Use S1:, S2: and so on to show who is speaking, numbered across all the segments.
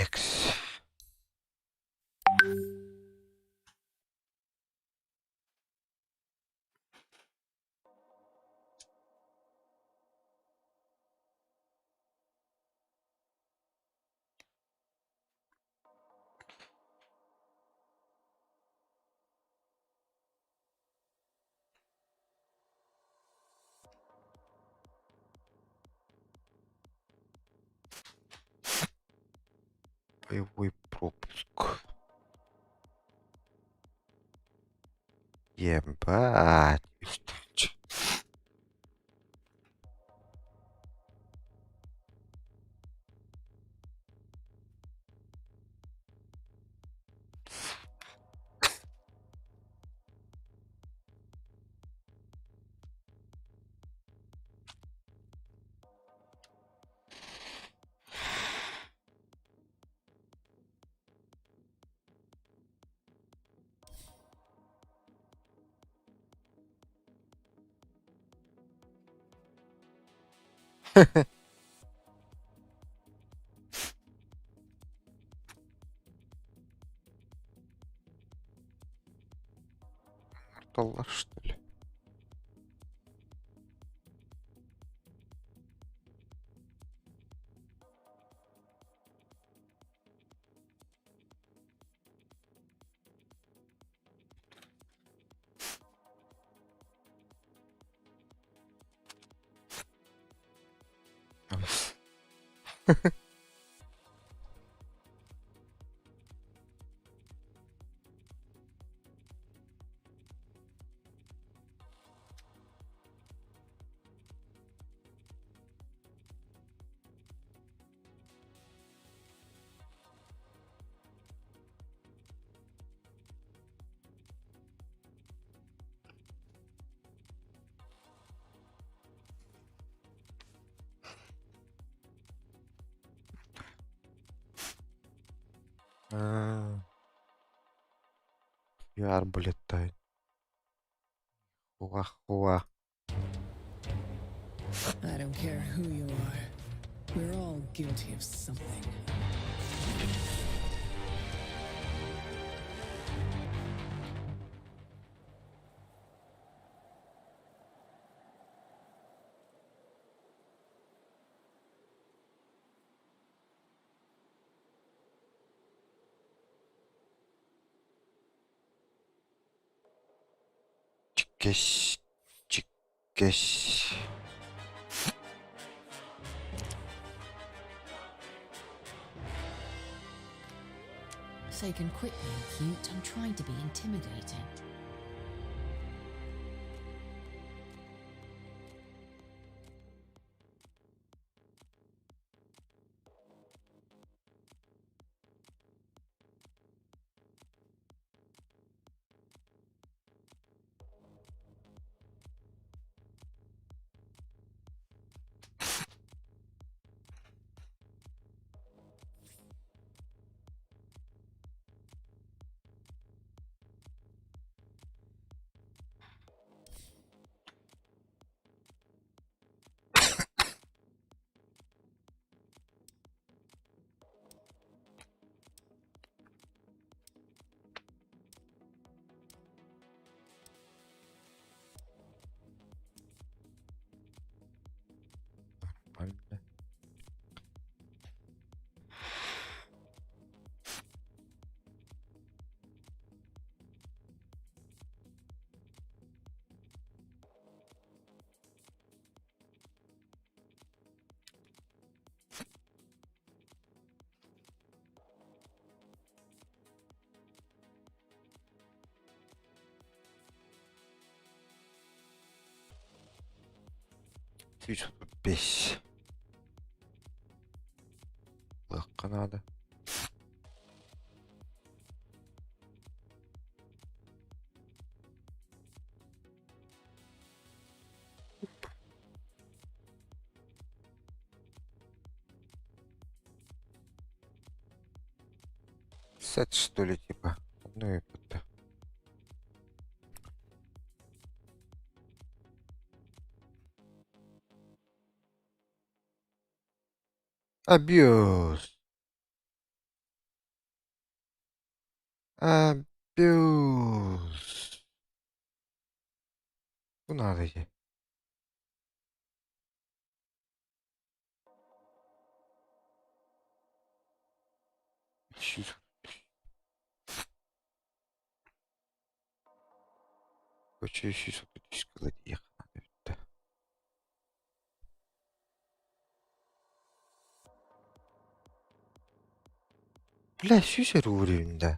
S1: Текс. Боевой пропуск. Ебать. Доллар, что ли? А, Арбалетай. Хуа-хуа.
S2: I don't care who you are. We're all guilty of something.
S1: Чиккэс, чиккэс.
S3: So can quit being cute. I'm trying to be intimidating.
S1: Нормально. 135. Лыахха наада. Сет, что ли, типа? Ну и вот. Абьюз. Абьюз. Бу наада дии. Сүүс Оччо 133 кыла тиийиэххэ наада эбит да. Бля, сүүс эрэ уурайын да.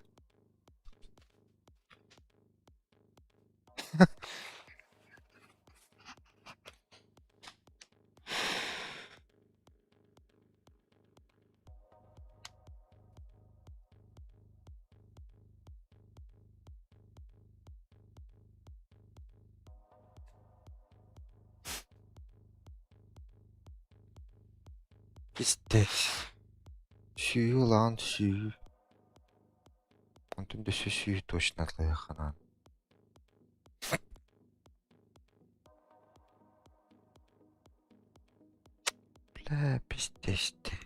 S1: Пиздец. Сүүйүү ылаҕын сүүйүү. Онтон өссө сүүйүү точно атылыахха наада. Бля, пиздец ты.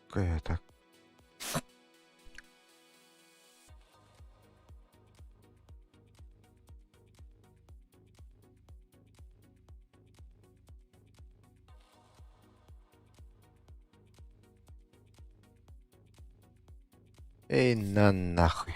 S1: Какая так? Эй, на нахуй.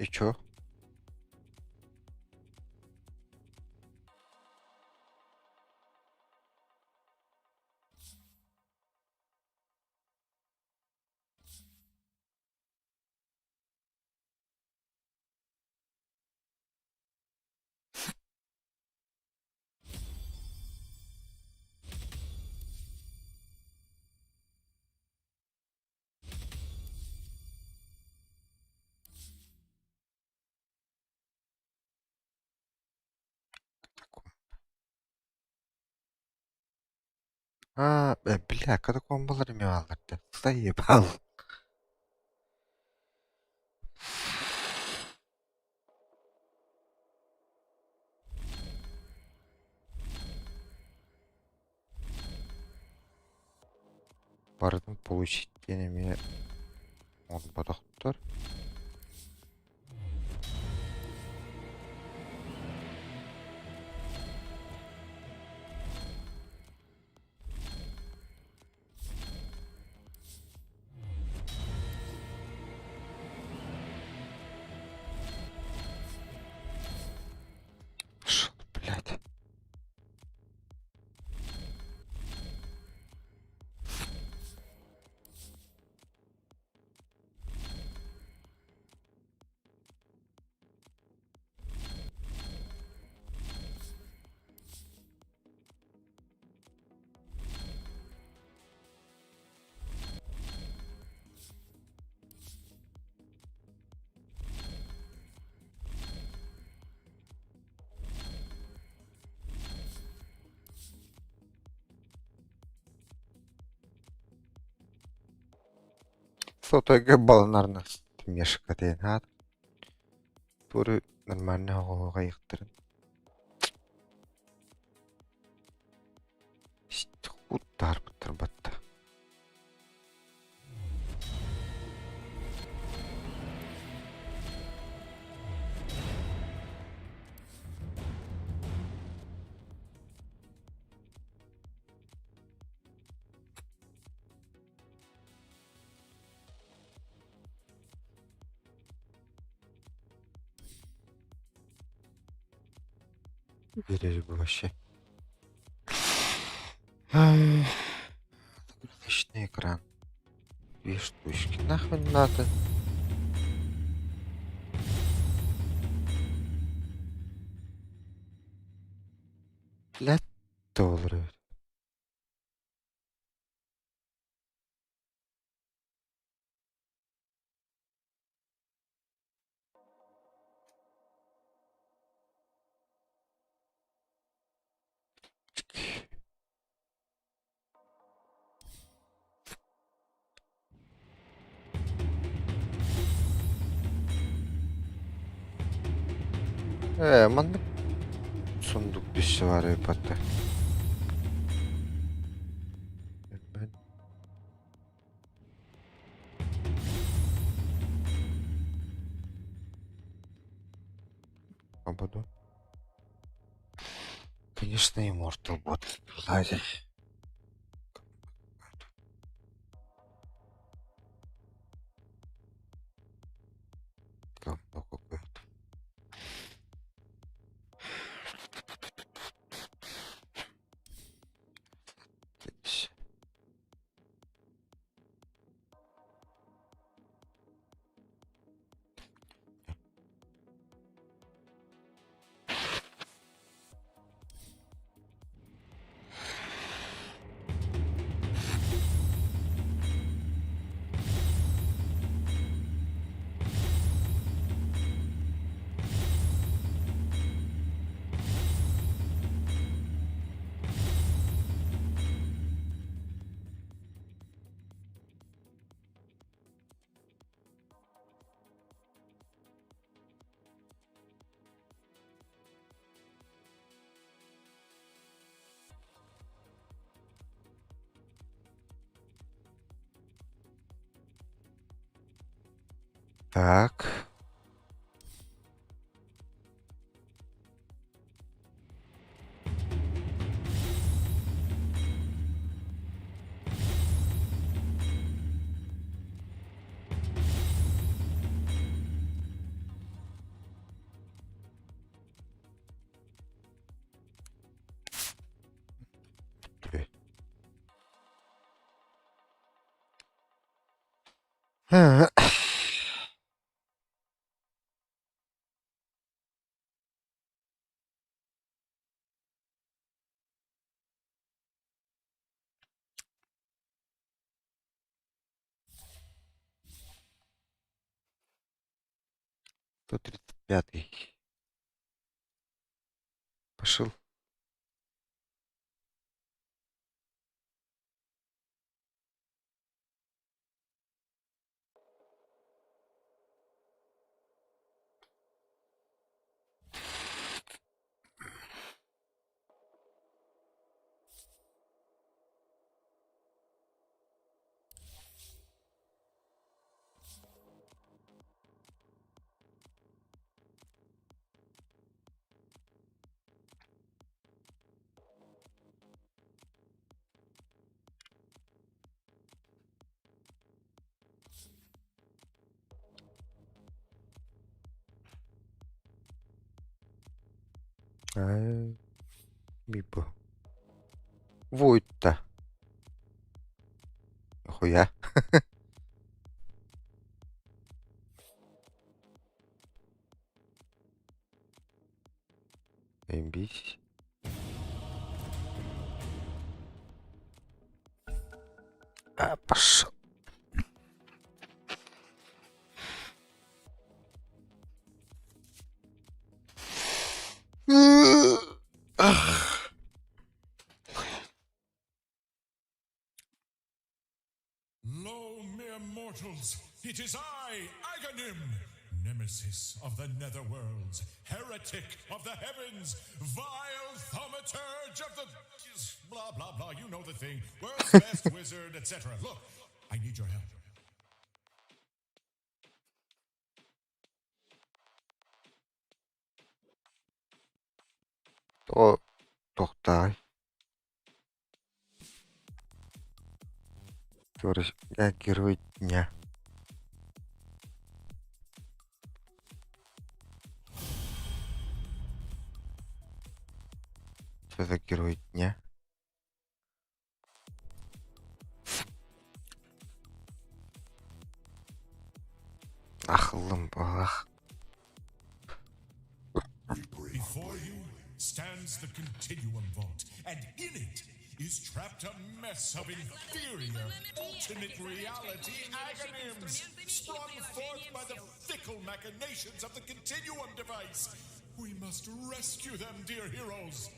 S1: И чё? А, бля, катакомбалар эмиэ бааллар да. Заебал. Барытын получить диэн эмиэ оҥорботохтор. Шо, блядь. Сотойга баланарна мешка диэн аат. Туору нормально оҕоҕайыктарын. Куттаарбыттар батта. Биэрэр бу вообще. Загрузочный экран. Две штучки. Нахуй надо. Блядь, доллары. Ээ, маннык сундук түссе баар эбит. А потом... Конечно, Immortal бот сзади. Говно какое-то. Так. 135-й. Пошел. Ай, Мипо. Войта. Нахуя? Заебись. А, пошел. Ах.
S4: Lo, mere mortals, it is I, Agahnim, nemesis of the netherworlds, heretic of the heavens, vile thaumaturge of the... Blah, blah, blah, you know the thing. World's best wizard, etc. Look, I need your help.
S1: Тоҕо тохтоой. Я герой дня. Что за герой дня? Ахыллым буолах.
S4: Before you stands the Continuum Vault, and in it is trapped a mess of inferior, alternate reality Aghanims, sprung forth by the fickle machinations of the Continuum device. We must rescue them, dear heroes.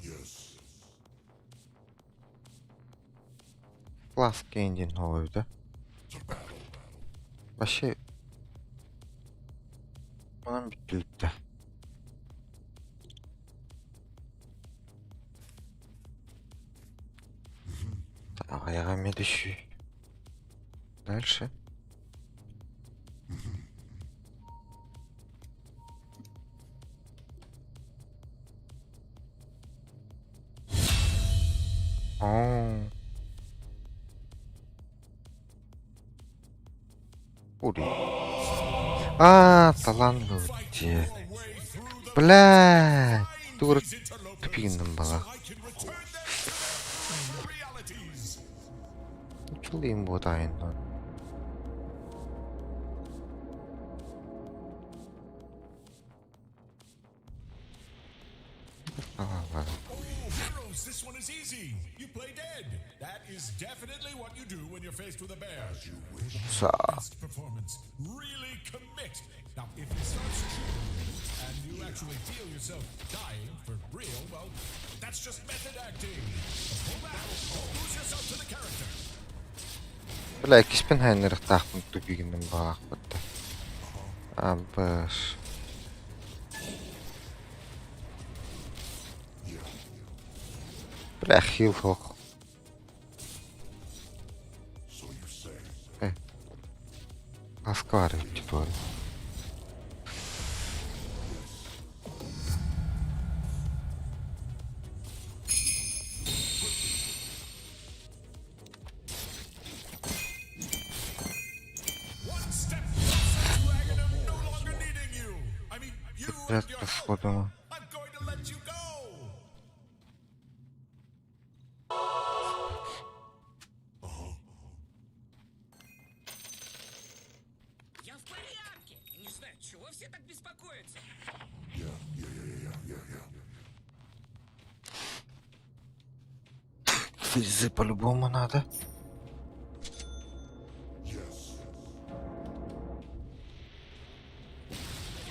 S5: Yes.
S1: Flask engine oydu.
S5: To battle.
S1: Вообще Онон бүттүбүт. Аҕыйаҕа эмиэ түһүү. Дальше. Оо. Ури. Аа, талаан
S4: Fight
S1: дии.
S4: your way through the
S1: Бля, тугу
S4: Find these interlopers
S1: тупигинным
S4: so
S1: была.
S4: I can return them to their realities.
S1: Чулым буотаайын.
S4: Oh, heroes, this one is easy. You play dead. That is definitely what you do when you're faced with a bear.
S5: As you wish.
S1: Са.
S4: Best performance. Really commit. Now, if he starts chewing you and you actually feel yourself dying for real, well, that's just method acting. Pull back. Don't lose yourself to the character.
S1: Бля, киспин хайнарыктаахпын тупигинным баҕаахпытта. Абыш.
S5: Yeah.
S1: Бля, хил хох.
S5: So you say.
S1: Э. Москва типа.
S4: One step closer to Aghanim no longer needing you. I mean, you and your help.
S1: Расходуємо.
S4: I'm going to let you go.
S6: Я в порядке. Не знаю, чего все так беспокоятся.
S5: Yeah.
S1: Фризы по-любому надо.
S5: Yes.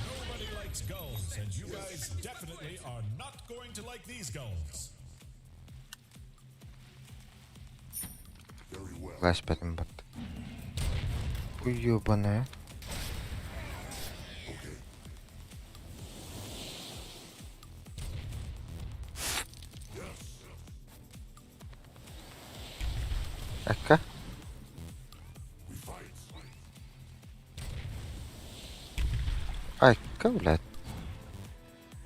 S4: Nobody likes gulls, and you guys definitely are not going to like these gulls.
S5: Very well.
S1: Флеш бэтэн бат. Уёбаная.
S5: Okay. Yes.
S1: Ака.
S5: We fight.
S1: Айка, блядь.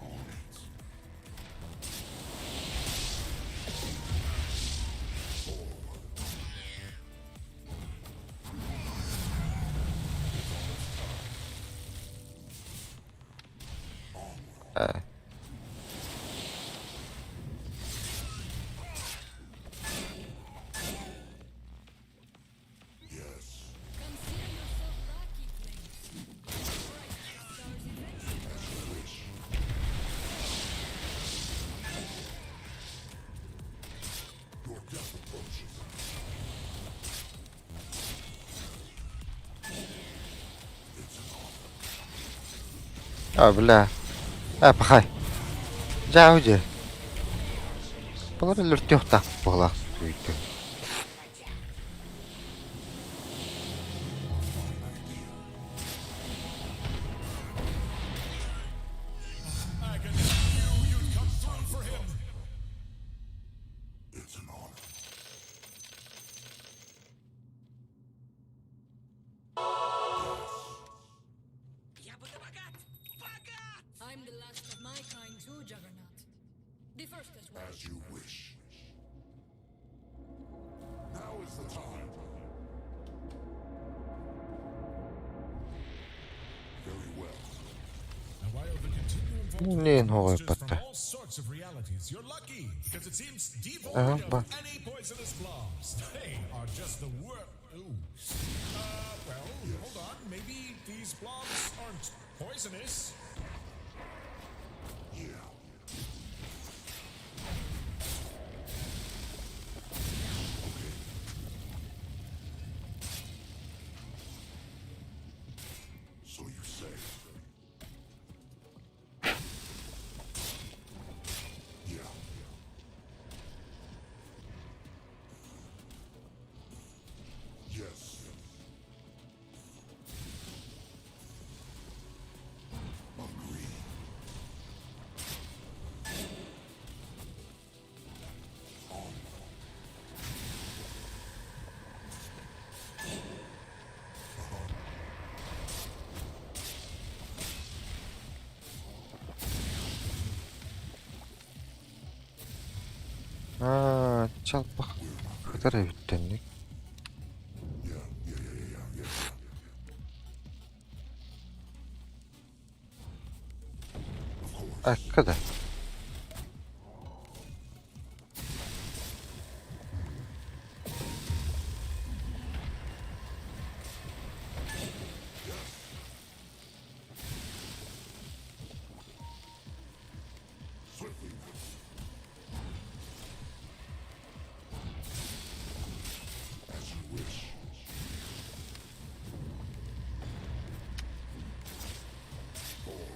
S5: On it. Forward. It's almost time. Onward.
S1: Э.
S5: Yes.
S3: Consider yourself lucky, Clint. Stars eventually.
S5: As you wish. Your death approaches. It's an honor.
S1: А, бля. А, пахай. Жаа үжи. Балар өлөртөөх буолаах үйдө.
S5: Fine idea.
S4: Aghanim knew you'd come through for him.
S5: It's an honor. Yes.
S6: Я буду богат! Богат!
S2: I'm the last of my kind too, Juggernaut. The
S7: first as well.
S5: As you wish. Now is the time. Very well.
S4: Now, while the continuum vault
S1: Блин, ой,
S4: monsters from
S1: патта.
S4: all sorts of realities, you're lucky because it seems devoid
S1: Ага,
S4: of
S1: ба.
S4: any poisonous blobs. They are just the worst. Ooh. Well, hold on. Maybe these blobs aren't poisonous.
S5: Yeah. Okay. So you say. Yeah. Yes. Agreed.
S1: Аа, чалбах хатар эбиттэнник.
S5: Yeah. Of course.
S1: Акка да.
S5: Swiftly now. As you wish. Forward.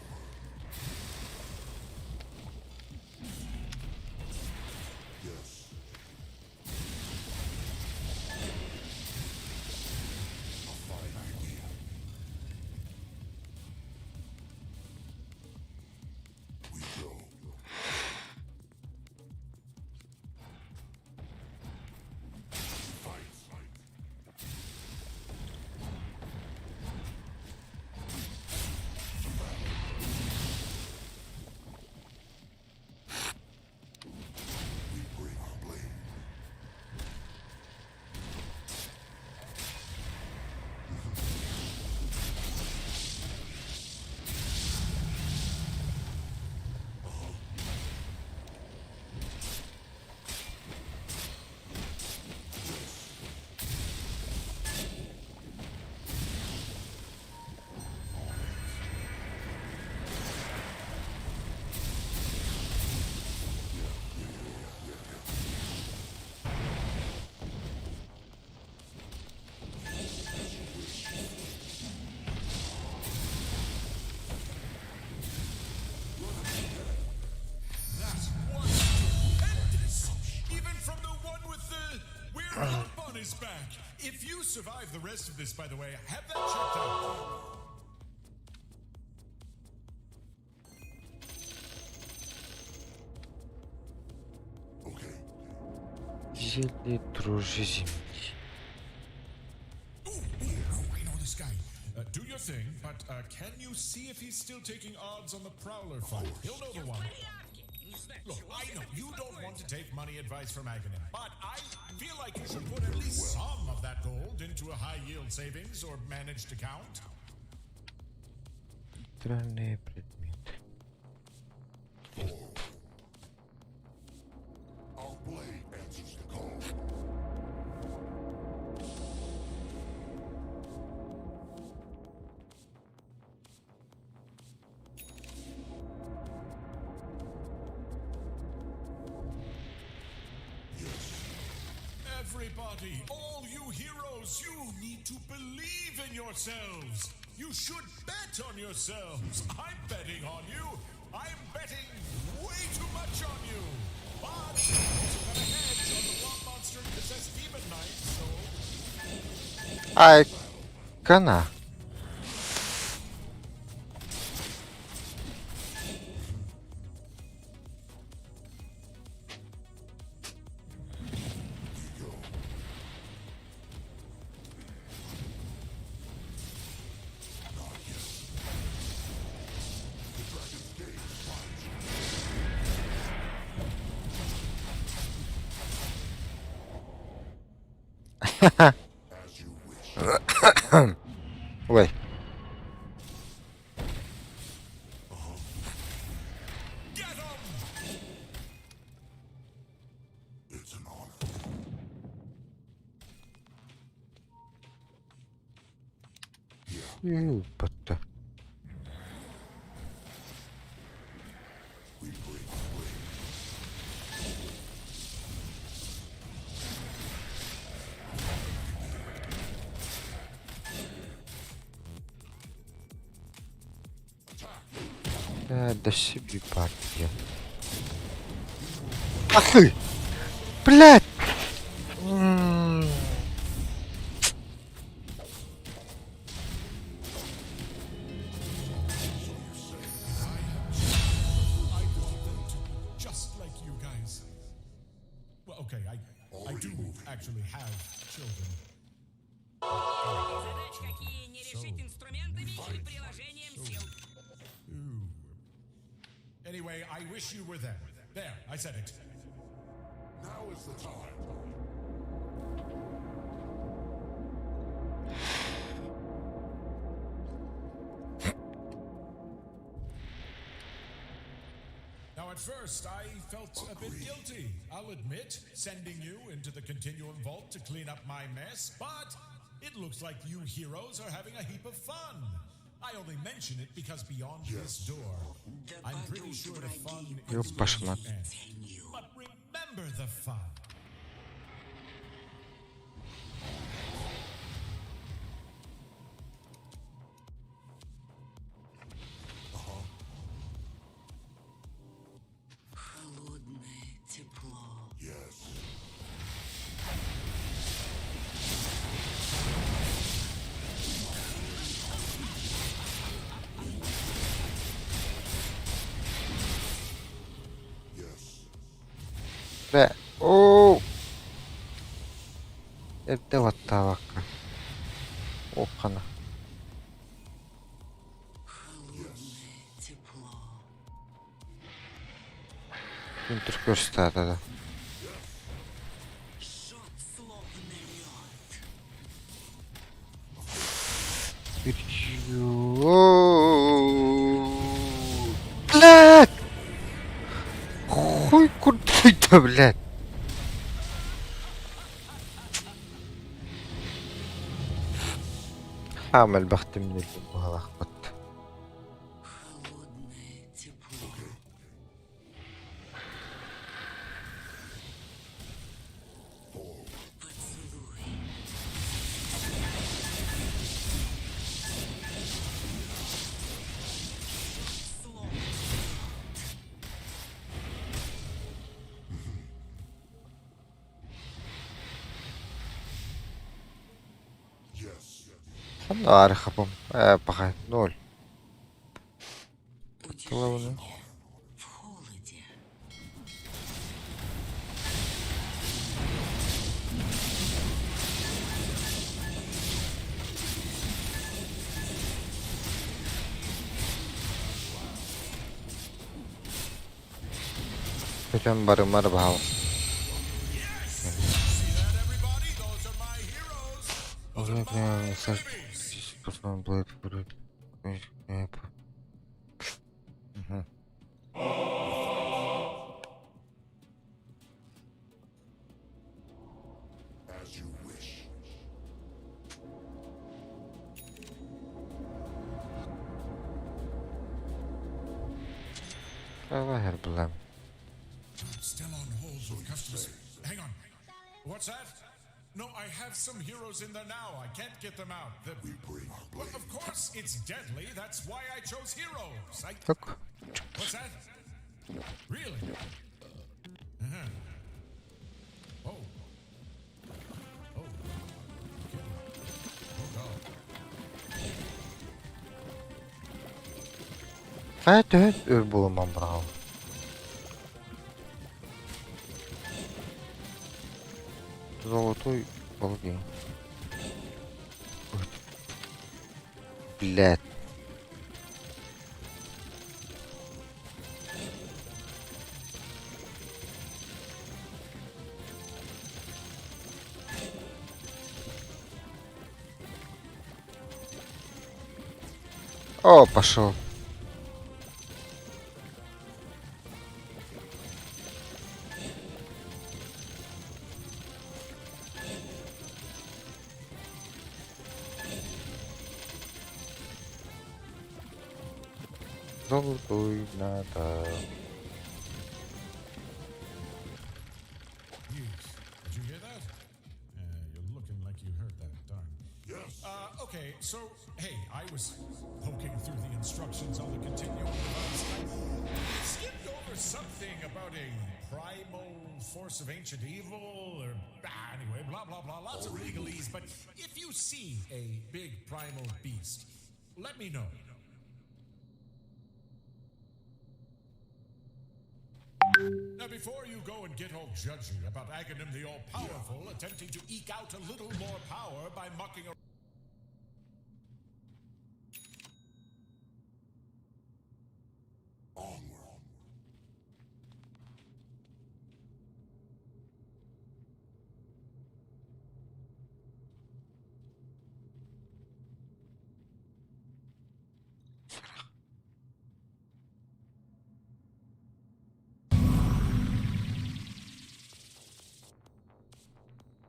S5: Yes. A fine idea. We go. Fight. We bring our blade.
S4: That was stupendous! Even from the one with the weird lump on his back. If you survive the rest of this, by the way, have that checked out.
S5: Okay.
S1: Зеле дружи земли.
S4: Ooh, ooh, ooh, I know this guy. Do your thing, but can you see if he's still taking odds on the Prowler fight? He'll know
S6: Я
S4: the
S6: в
S4: one.
S6: порядке. Не знаю,
S4: Look,
S6: чего
S4: I
S6: все
S4: know
S6: так
S4: you don't want to
S6: беспокоятся.
S4: take money advice from Aghanim, but I feel like you should put at least some of that gold into a high yield savings or managed account.
S1: Странные предметы.
S5: Forward. Our blade answers the call. Yes.
S4: Everybody, all you heroes, you need to believe in yourselves. You should bet on yourselves. I'm betting on you. I'm betting way too much on you. But I also got a hedge on the blob monster and possessed demon knight, so
S1: Ай, кана.
S5: We go. Not yet. The dragon's gaze finds you. As you wish.
S1: Ой.
S4: Get 'em!
S5: It's an honor.
S1: Ёпта.
S5: We bring blade.
S1: Э, да себе партия. Ах ты! Блядь! М.
S4: I want them to be just like you guys. Well, okay, I do actually have children.
S6: Задач какие не решить инструментами и приложением сил.
S4: Ooh. Anyway, I wish you were them. There, I said it.
S5: Now is the time.
S4: Now, at first, I felt a bit guilty, I'll admit, sending you into the Continuum Vault to clean up my mess, but it looks like you heroes are having a heap of fun. I only mention it because beyond this door, I'm pretty sure the fun is
S1: Ёб вашу
S4: going
S1: мать.
S4: to end. But remember the fun.
S3: Холодное тепло.
S5: Yes. Yes.
S1: Бля. Оу. Эрдэ баттаабакка. Опхана.
S3: Холодное тепло.
S1: Күн түркөр да.
S3: Жжет словно лед.
S1: Блядь! Хуй куда блядь? Хаамал бахтым бухалахпат.
S3: Холодное тепло. Поцелуй. Словно лед.
S5: Yes.
S1: Ханна Э, пока ноль. Главное.
S3: Удивление в холоде.
S1: Көтөн барымар баал.
S4: See that, everybody? Those are my heroes. Those are my enemies.
S5: As you wish.
S1: Давай, блин.
S4: Still on hold with customers. Hang on. What's that? No, I have some heroes in there now. I can't get them out. The...
S5: We bring our
S4: Well,
S5: blade.
S4: of course it's deadly. That's why I chose heroes. I...
S1: Так.
S4: What's that? Really? Uh-huh. Oh. Oh. Okay. Oh, God.
S1: Хайа өр буламан браал. Золотой балдин. Блядь. О, пошел. Золотой надо.
S4: Yes. Did you hear that? You're looking like you heard that, darn.
S5: Yes.
S4: Okay, so, hey, I was poking through the instructions on the continuum device. I skimmed over something about a primal force of ancient evil, or anyway, blah, blah, blah. Lots of legalese, but if you see a big primal beast, let me know. Now, before you go and get all judgy about Aghanim the All-Powerful attempting to eke out a little more power by mucking around.
S5: Onward.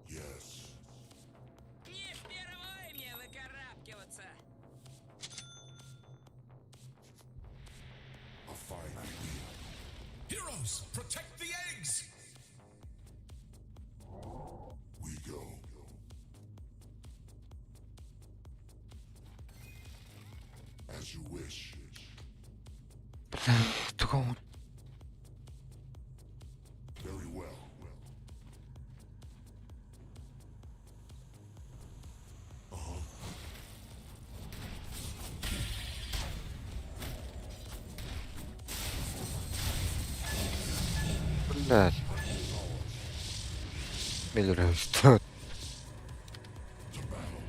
S5: Yes.
S6: Не впервой мне выкарабкиваться.
S5: A fine idea.
S4: Heroes, protect the eggs!
S5: We go. As you wish.
S1: Тугун.
S5: Very well.
S1: Блядь. Миллер что?
S5: To battle.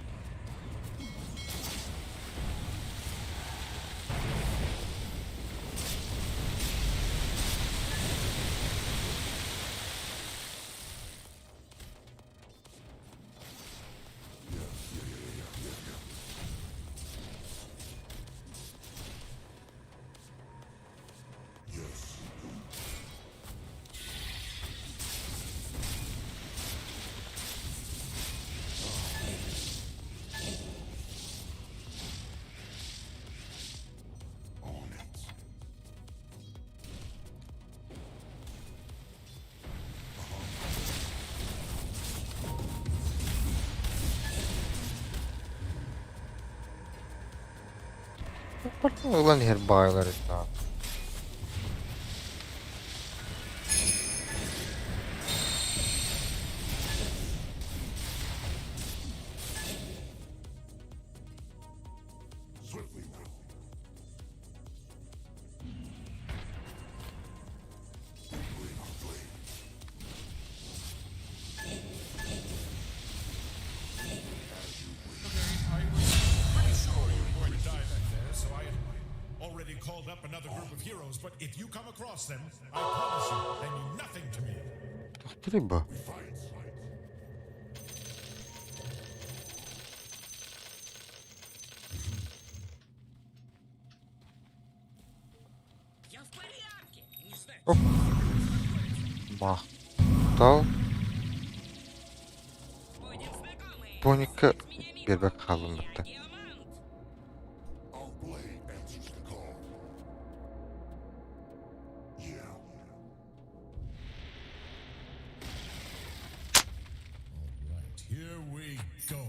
S5: Yeah, yeah, yeah, yeah, yeah, yeah. Yes. On it.
S1: Ылан иһэр баайлар да.
S5: Swiftly now. We bring our blade. As you wish.
S4: Okay, I was pretty sure you were going to die back there, so I had already called up another group of heroes, but if you come across them, I promise you, they mean nothing to me.
S1: Тохтур ба.
S5: We fight.
S6: Я в порядке. Не знаю,
S1: Оп. Мах. Тал.
S6: будем знакомы.
S1: Поника
S6: Звать меня Мико.
S1: биэрбэк хааллым
S6: Я
S1: бытта.
S6: геомант.
S5: Our blade answers the call. Yeah.
S4: All right, here we go.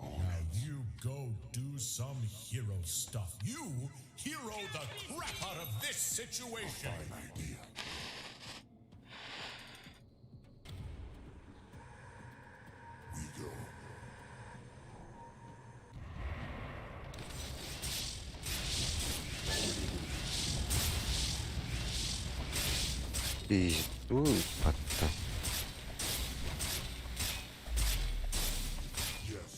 S4: Now you go do some hero stuff. You hero the crap out of this situation.
S5: Fine idea. We go.
S1: Пизду батта.
S5: Yes.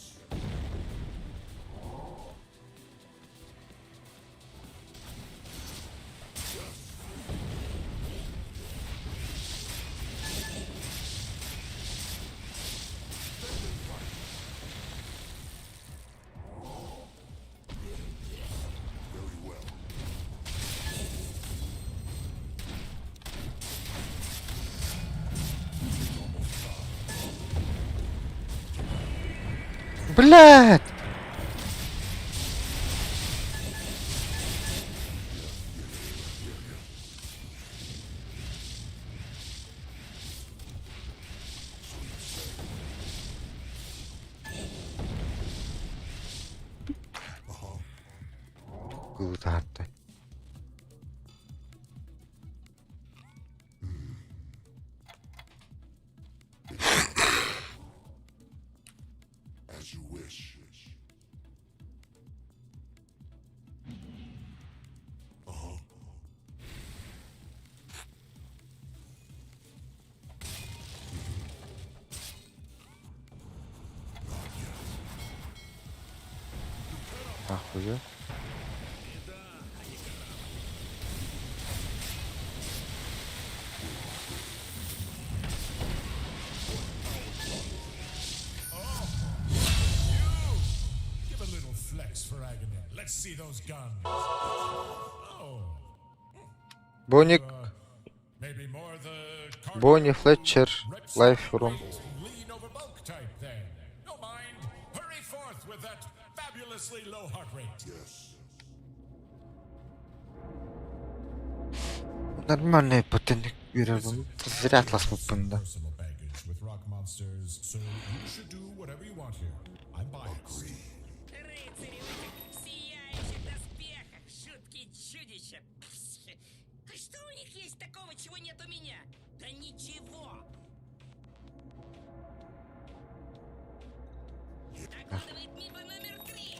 S5: Yes. Very
S1: Блядь! Кылытаартай.
S5: As you wish. Uh-huh.
S1: Нахуя?
S4: Give a little flex for Agony. Let's see those guns. Oh,
S1: Бонни,
S4: maybe more the
S1: Бонни Флетчер,
S4: Reps
S1: Life Room.
S4: Lean over bulk type then. No mind. Hurry forth with that fabulously low heart rate.
S5: Yes.
S1: Нормальный потенник берер. Зря атлас да.
S4: Personal baggage with rock monsters, so you should do whatever you want here. I'm biased.
S6: Рыцари в этих сияющих доспехах, жуткие чудища. Пс. А что у них есть такого, чего нет у меня? Да ничего. Докладывает Мипа номер три.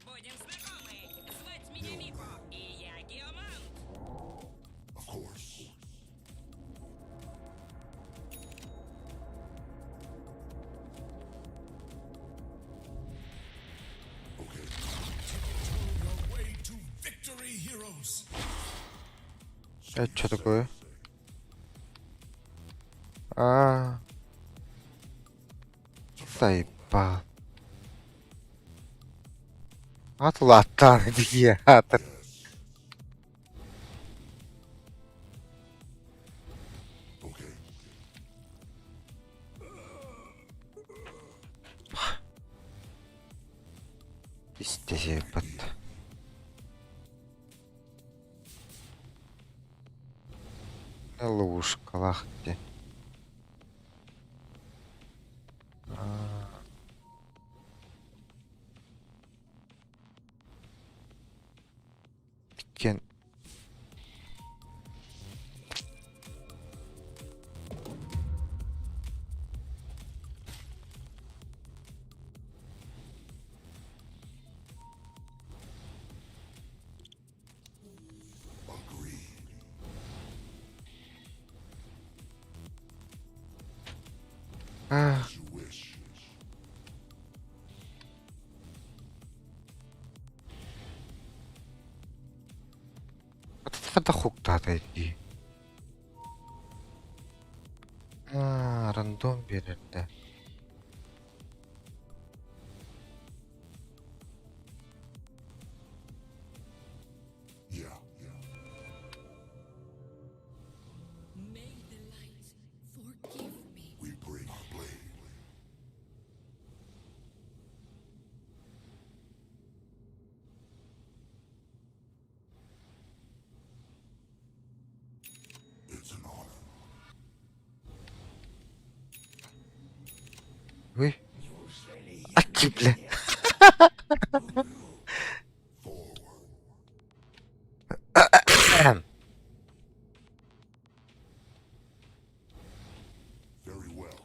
S6: Будем знакомы. Звать меня Мипо, и я геомант.
S5: Of course. Okay.
S4: Your way to victory, heroes.
S1: Это что такое? А. Заебал. Атлатан театр.
S5: Okay.
S1: Пиздец, Ловушка, лахте. Кен.
S5: Agreed.
S1: А,
S5: As you wish.
S1: вот это хук-то иди. А, рандом берет, да.
S5: Yeah. Yeah.
S3: May the light forgive me.
S5: We bring our blade. It's an honor.
S1: Ой. А ты, бля.
S5: Forward. Very well.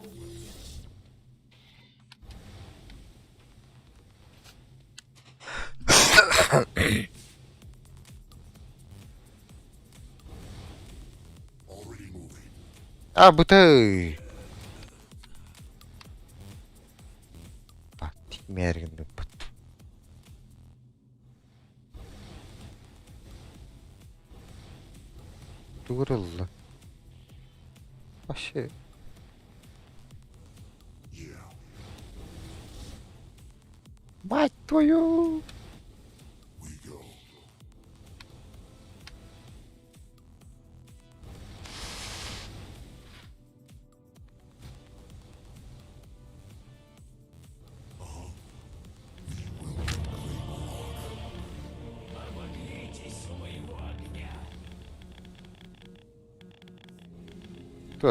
S5: Already moving.
S1: А, бытай. Мерген бут. Тугурулла. Вообще.
S5: Yeah.
S1: Мать твою!
S5: We go.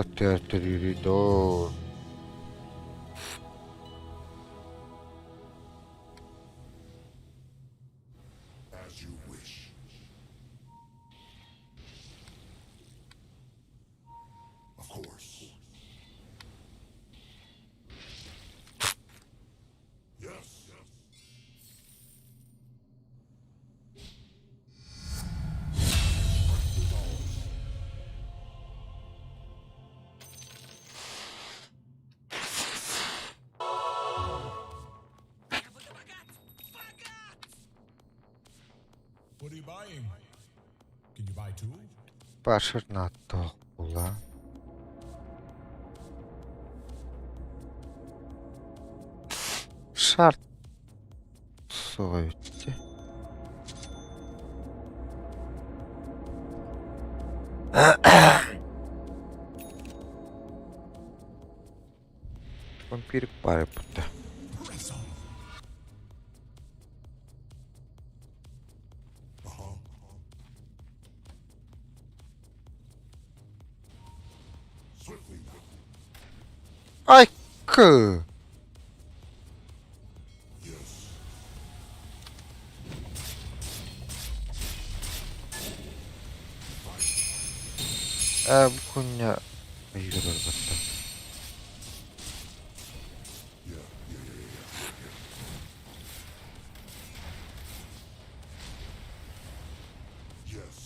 S1: Төрүүрүй доо.
S5: As you wish. Of course. Yes.
S6: Я буду богат! Богат!
S4: What are you buying? Can you buy two?
S1: Башыр нааттаах була. Шарт суоҕа эбит дии. Вампирик баар эбит
S4: Press on.
S5: Uh-huh. Swiftly now.
S1: Айкы!
S5: Yes.
S1: Ээ бу күннэ ыйга барбаттар.
S5: Yeah, yeah, yeah, yeah, yeah, yeah. Yes.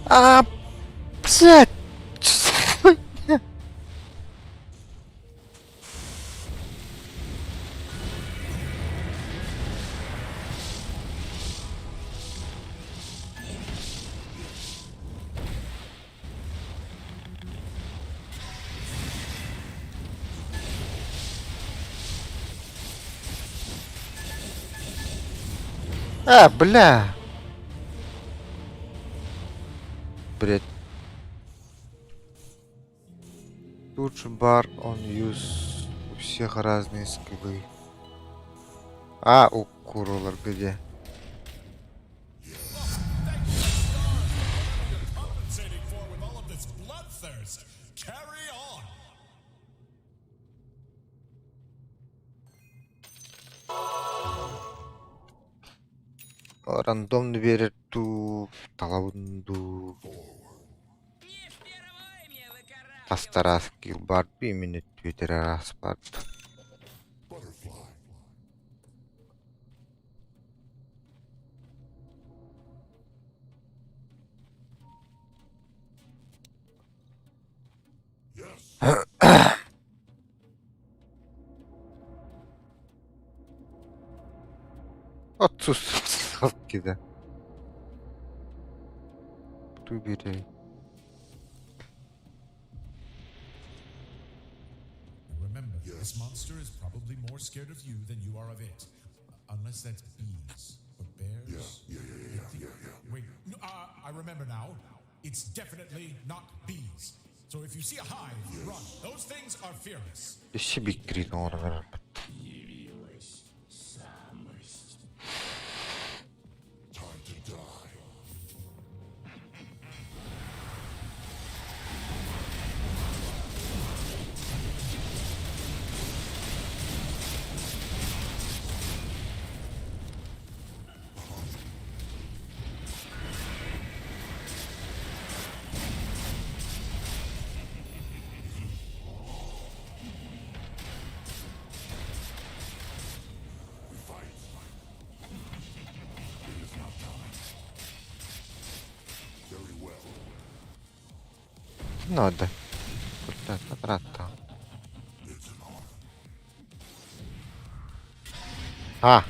S1: А, блядь! А, бля! Блядь. Тут же бар on use. У всех разные скиллы. А, у Курулар где?
S4: You're compensating for with all of this bloodthirst. Carry on.
S1: Рандомно биэрэр дуу, талабын дуу,
S6: Не впервой мне выкарабкиваться.
S1: хастара скилл баар дуу, именно Твиттер араас баар дуу.
S5: Butterfly. Yes.
S1: Отсутствие кида. Ту биэрэй.
S4: Now remember, this monster is probably more scared of you than you are of it. Unless that's bees or bears.
S5: Yeah, yeah, yeah, yeah, yeah, yeah.
S4: Wait, no, I remember now. It's definitely not bees. So if you see a hive, run. Those things are fearless.
S1: Өссө биир оҥорон эрэрбит.
S5: Time to die. We fight. It is not time. Very well.
S1: Надо. Куда
S5: It's an honor.
S1: А.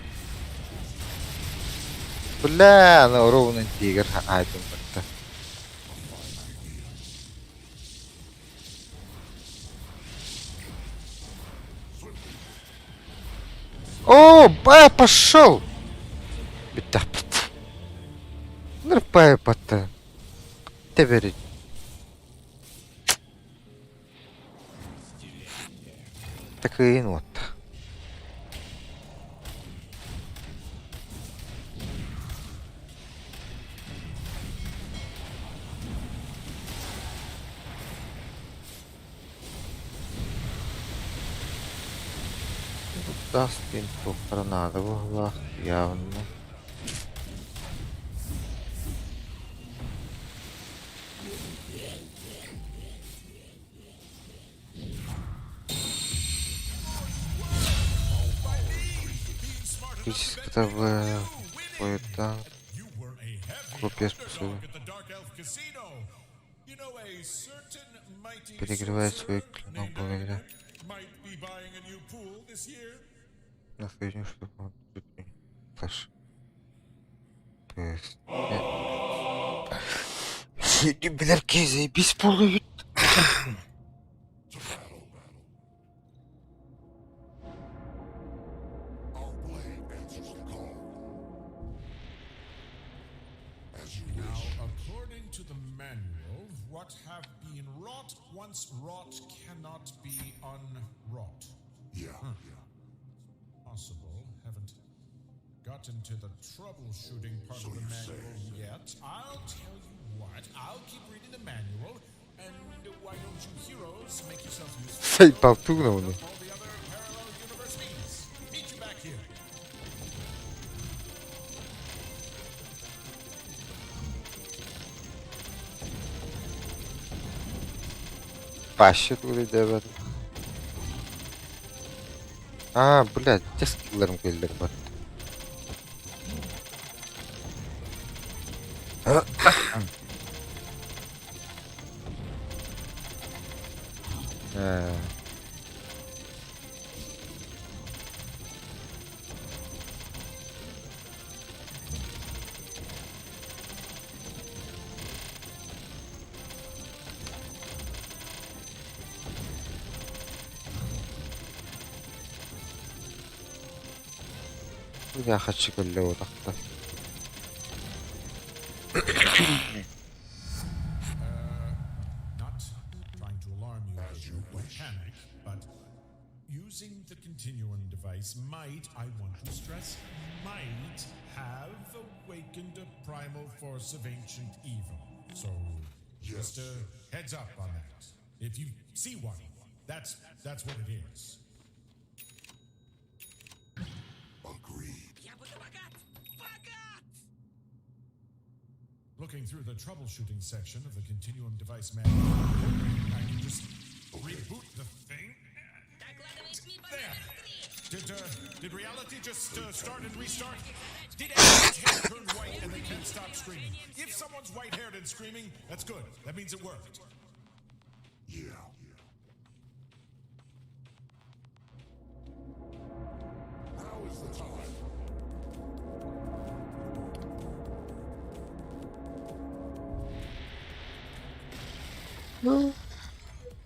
S1: Бля, ну ровно тигр айтым бытта.
S5: Fine idea. Swiftly.
S1: О, б, пошел! Бүтэхпит. Нырпай бата. Тэбэри. Такыйын уотта. Тас диэн туохтара наада быһыылаах явно. Физически поэта копия способа перегревает свой клинок благодаря на союзник, чтобы он Саш. Билэр киһи заебись буолуйут.
S5: To battle. Our blade answers the call. As you
S4: Now,
S5: wish.
S4: according to the manual, what have been wrought once wrought cannot be unwrought.
S5: Yeah.
S4: Possible. Haven't gotten to the troubleshooting part
S5: So
S4: of the
S5: you say.
S4: manual yet. I'll tell you what. I'll keep reading the manual, and why don't you heroes make yourselves useful?
S1: Заебал тугнул.
S4: All the other parallel universe means. Meet you back here.
S1: Вообще тугу А, блядь, те скиллерым кэллэр бар. Э, Бля, хочу кэллэ тахта.
S4: Not trying to alarm you
S5: As you
S4: or
S5: wish.
S4: panic, but using the continuum device might, I want to stress, might have awakened a primal force of ancient evil. So just
S5: Yes.
S4: a heads up on that. If you see one, that's what it is.
S5: Agreed.
S6: Я буду богат! Богат!
S4: Looking through the troubleshooting section of the continuum device manual, I'm hoping I can just reboot the thing.
S6: Докладывай СМИ по
S4: There.
S6: номеру три!
S4: Did reality just start and restart? Did everyone's hair turn white and they can't stop screaming? If someone's white-haired and screaming, that's good. That means it worked.
S5: Yeah. Now is the time.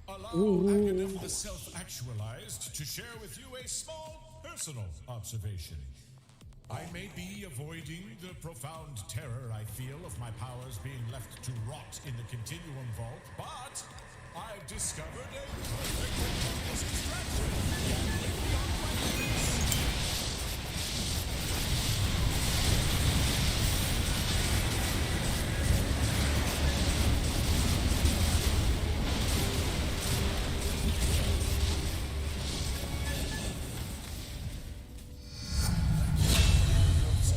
S4: Allow Aghanim the self-actualized to share with you a small personal observation. I may be avoiding the profound terror I feel of my powers being left to rot in the Continuum Vault, but I've discovered a perfect and harmless distraction. Gambling beyond my limits.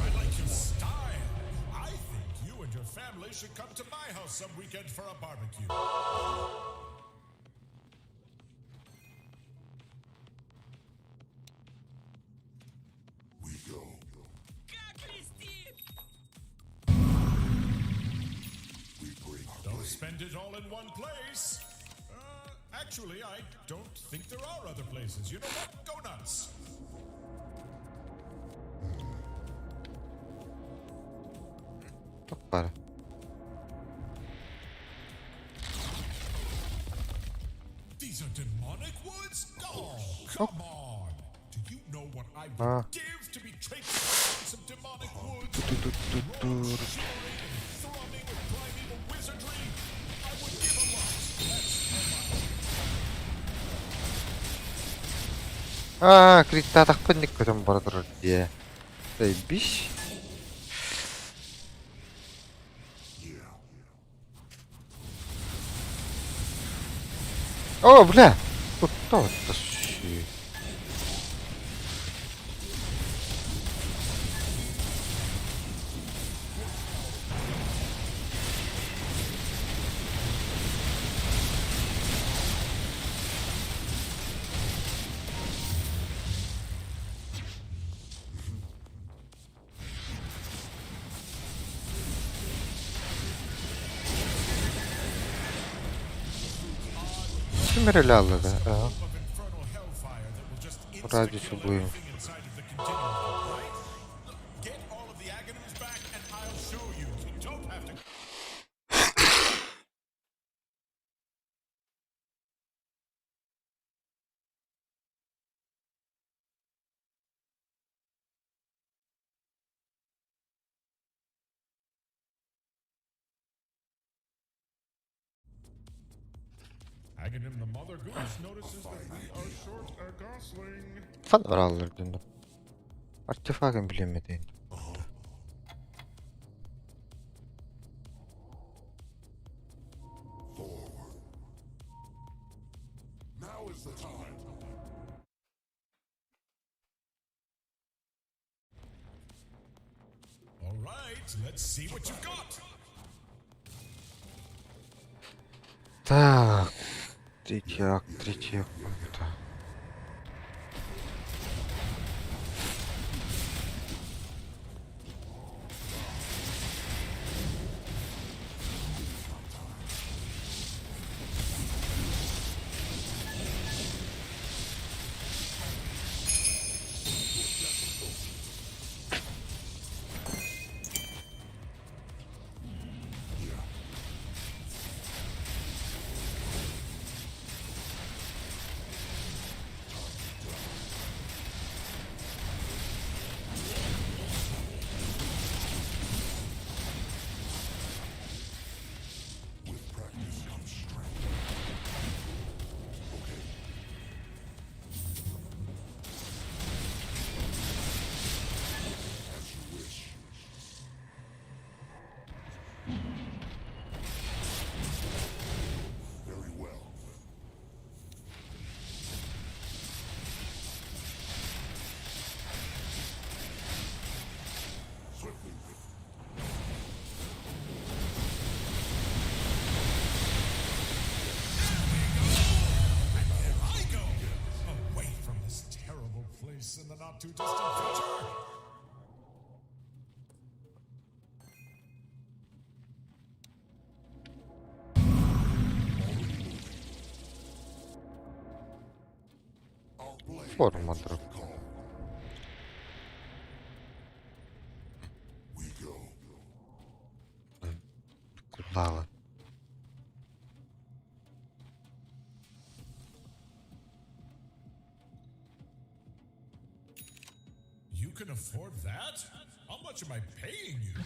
S4: I like your style. I think you and your family should come to my house some weekend for a barbecue.
S5: We go.
S6: Как блестит!
S5: We bring our
S4: Don't
S5: blade.
S4: spend it all in one place. Actually, I don't think there are other places. You know what? Go nuts.
S1: Опа.
S4: These are demonic woods? Oh, come on. Do you know what I would
S1: Ah.
S4: give to be traipsing through some demonic woods?
S1: Ту-ту-ту-ту.
S4: Roaring and thrumming with primeval wizardry? I would give a lot. That's how much.
S1: Аа, криттаатахпын ник көтөн бара турар дии. Заебись. О, бля! Куда это Ким эрэ аллада? Радиус убуем. Фанвараллар дэнэ. Артефагын билиммэтин.
S5: Now is the time.
S4: All right, let's see what you've got.
S1: Так, третий акт, третий акт. Это.
S5: With practice comes strength. Okay. As you wish. Very well. Swiftly.
S4: There I go! Away from this terrible place in the not too distant future!
S5: Our blade
S1: Форма
S5: answers
S1: друг.
S5: the call. We go.
S1: Куда?
S4: You can afford that? How much am I paying you?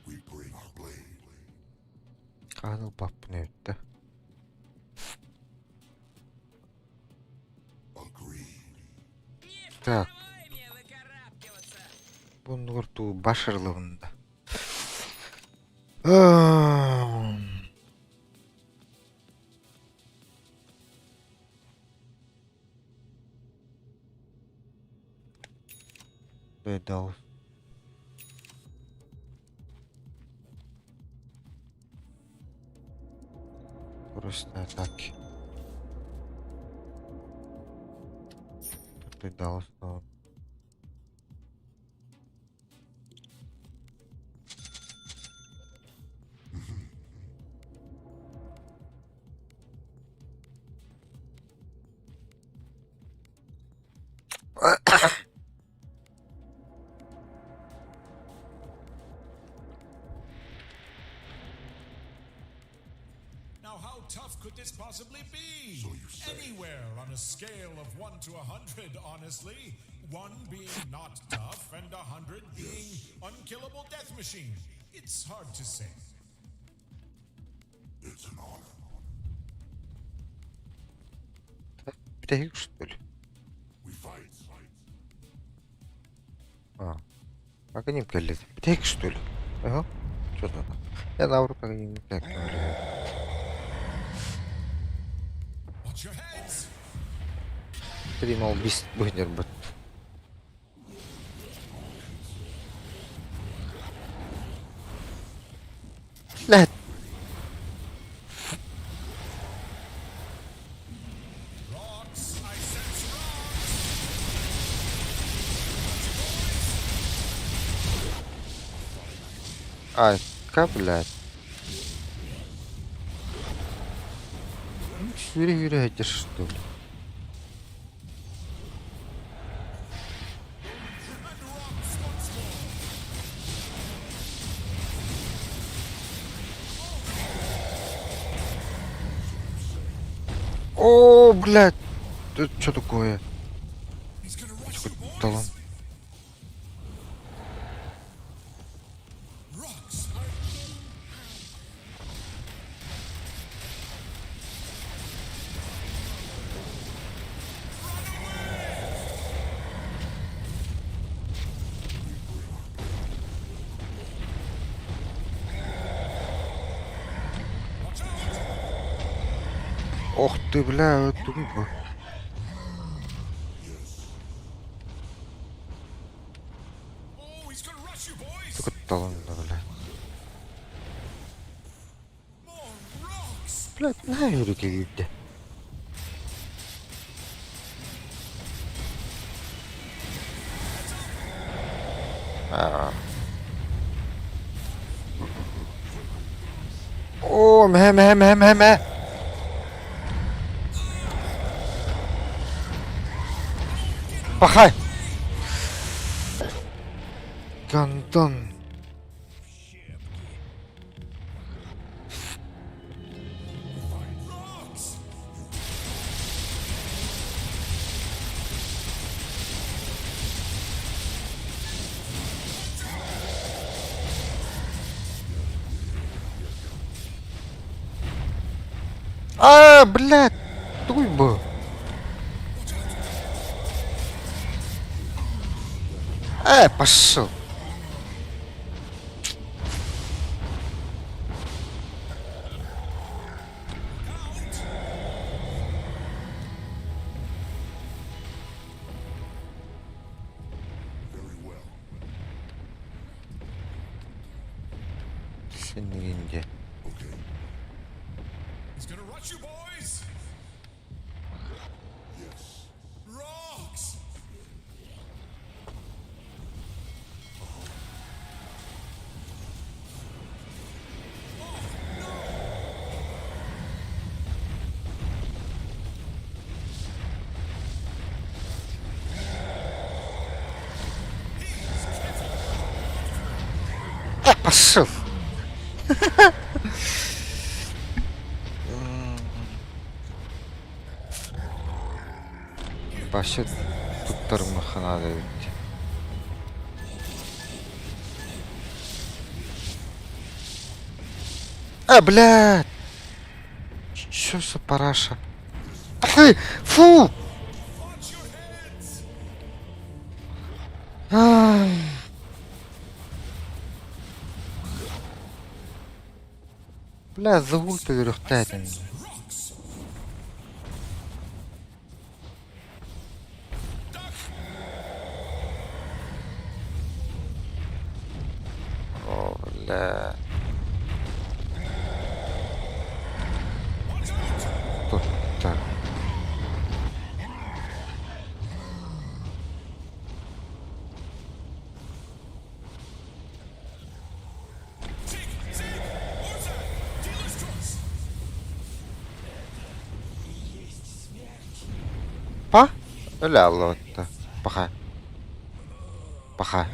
S5: We bring our blade.
S1: Хаһан ылбаппын эбит.
S5: Agreed.
S6: Не
S1: Так.
S6: впервой мне выкарабкиваться.
S1: Бу туу башырлыбында. Дал. Просто атаки. Ты дал, что.
S4: Now, how tough could this possibly be?
S5: So you say.
S4: Anywhere on a scale of 1 to 100, honestly. 1 being not tough and 100 being unkillable death machine. It's hard to say.
S5: It's an honor.
S1: Бүтэһик что ли?
S5: We fight.
S1: Аганим кэллэ. Бүтэһик что ли? Ага. Что там? Я наоборот Аганим так
S4: Watch your heads!
S1: Три мол бис быһнер бут. Блядь.
S4: Rocks! I sense rocks!
S1: Ай, ка, блядь. Сүүрэ-сүүрэ сылдьар что ли?
S4: And rocks once more!
S1: О, блядь! Это что такое?
S4: He's gonna rush you,
S1: Талан.
S4: boys! Rocks! Watch out!
S1: Ох ты, бля, это б.
S4: Oh, he's gonna rush you, boys!
S1: Сука, талан, да, бля.
S4: More rocks!
S1: Блядь, на юрик иди. А. О, мэ мэ мэ мэ мэ. Пахай. Гандон.
S4: Rocks!
S1: А, блядь. Туй бы. Э, пошел.
S5: Very well.
S1: Синринде.
S5: Okay.
S4: He's gonna rush you, boys!
S5: Yes.
S4: Rocks! Oh, no!
S1: Э, пошел. Вообще туттарымыхха наада эбит. А, блядь! Чё за параша? Ай, фу!
S4: Watch your heads!
S1: Ай. Бля, загул өлүөхтээтин.
S4: Sense rocks! Duck!
S1: О, бля.
S4: Watch out!
S1: Туттар.
S4: Zig! Zig! Orza! Dealer's choice!
S1: Па? Өлө аллоотта. Паха. Паха.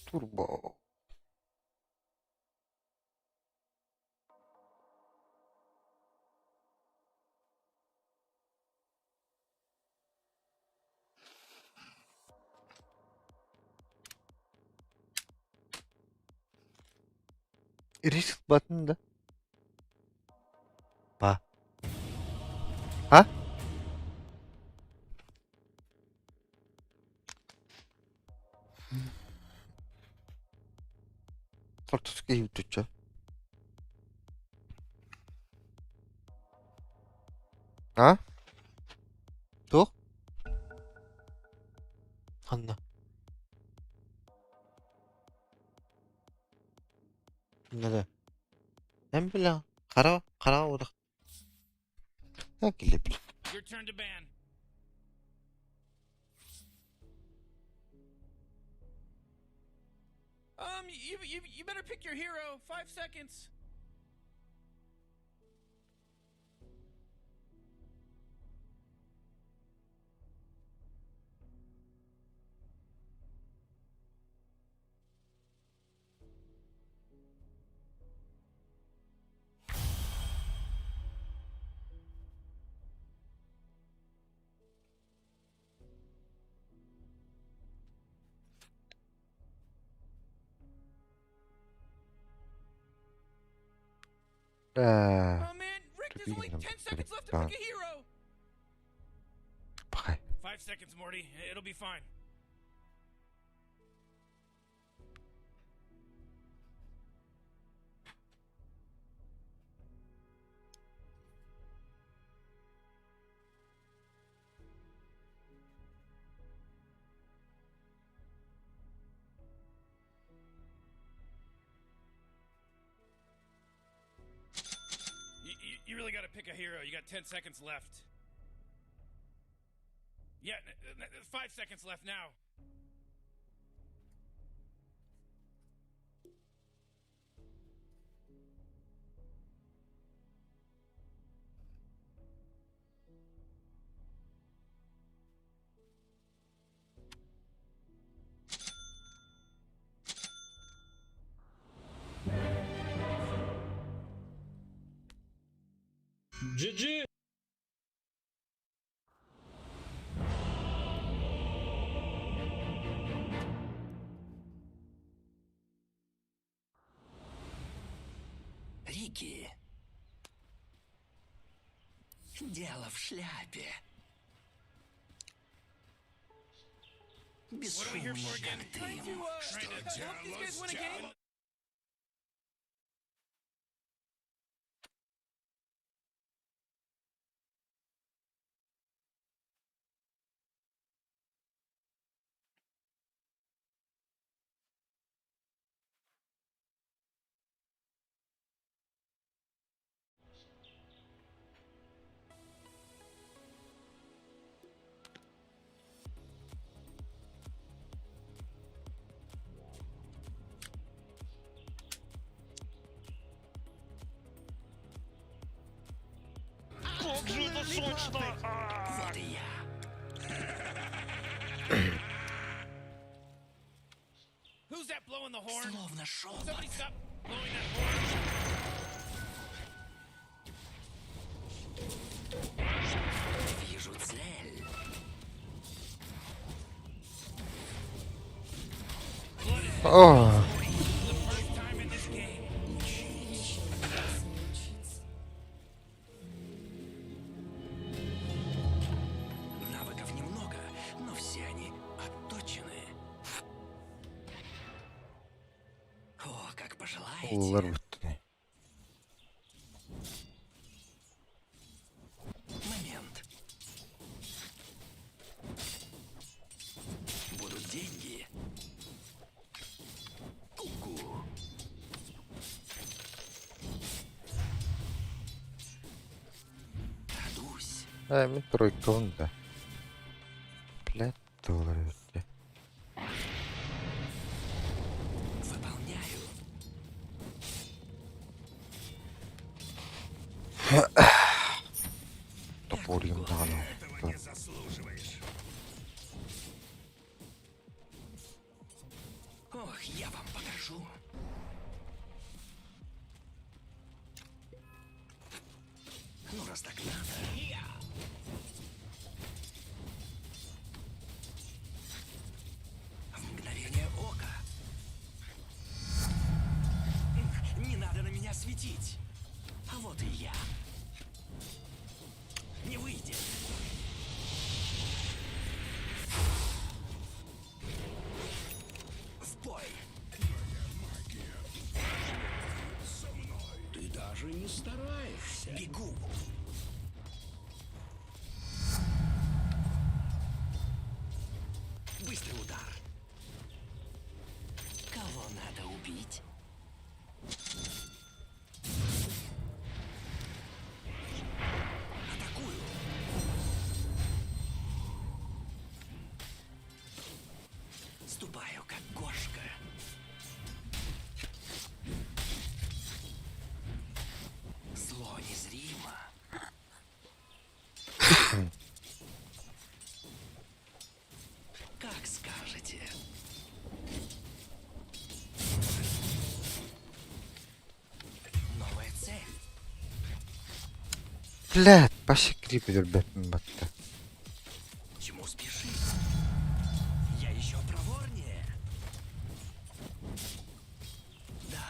S1: Турбо. Риск батын да. Па. А? Ортосука иһибит А? Туох? Ханна? Ханна да? Эн билэҕин. Хара хараҕа утах. Килип.
S7: Your turn to ban. You better pick your hero. 5 seconds.
S1: Э,
S7: Oh man, Rick,
S1: to
S7: there's
S1: be
S7: only
S1: number
S7: 10 seconds left to
S1: 35.
S7: pick a hero.
S1: Пахай.
S7: 5 seconds, Morty. It'll be fine. You really got to pick a hero. You got 10 seconds left. Yeah, 5 seconds left now.
S8: GG!
S6: Рики. Дело в шляпе.
S7: What are we here for
S6: Бесшумно,
S7: again?
S6: как
S2: Trying
S6: дым.
S2: to help these guys win a game.
S8: Как же это сочно!
S6: Вот и я.
S7: Who's that blowing the horn?
S6: Словно шепот.
S7: Somebody stop blowing that horn.
S6: Вижу цель.
S1: О,
S7: The first time in this game.
S2: Учиться.
S6: Навыков немного, но все они отточены. О, как пожелаете.
S1: Улар бүттүнэ.
S6: Момент. Будут деньги. Ку-ку. Крадусь.
S1: Э, мин тройкабын да. Блядь, доллар бүттэ.
S6: Выполняю.
S1: Топорьем даҕаны.
S4: Этого не заслуживаешь.
S6: Ох, я
S8: раз так надо. В мгновение ока. Не надо на меня светить. А вот и я. Не выйдет. В бой.
S9: Ты даже не стараешься.
S8: Бегу. Быстрый удар. Кого надо убить? Атакую. Ступаю, как кошка. Зло незримо. Как скажете. Новая цель.
S1: Блядь, паси крип өлбөппүн батта.
S8: Чему спешить? Я еще проворнее. Да.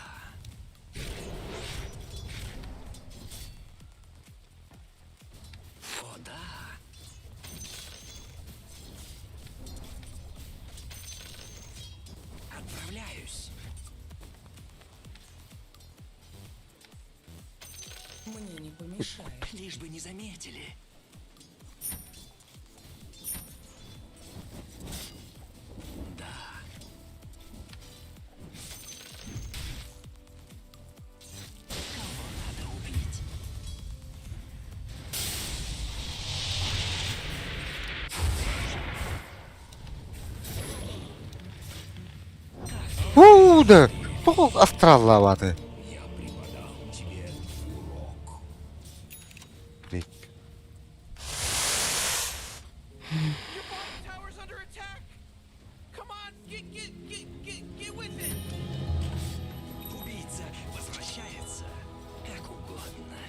S8: О, да. Отправляюсь.
S2: Мне не помешает.
S8: Лишь бы не заметили. Да. Кого надо убить?
S1: Уу да! Тоҕо астраллаабаты?
S9: Я преподам тебе урок.
S1: Крик.
S7: Your bottom tower's under attack. Come on, get get get get get with it.
S8: Убийца возвращается. Как угодно.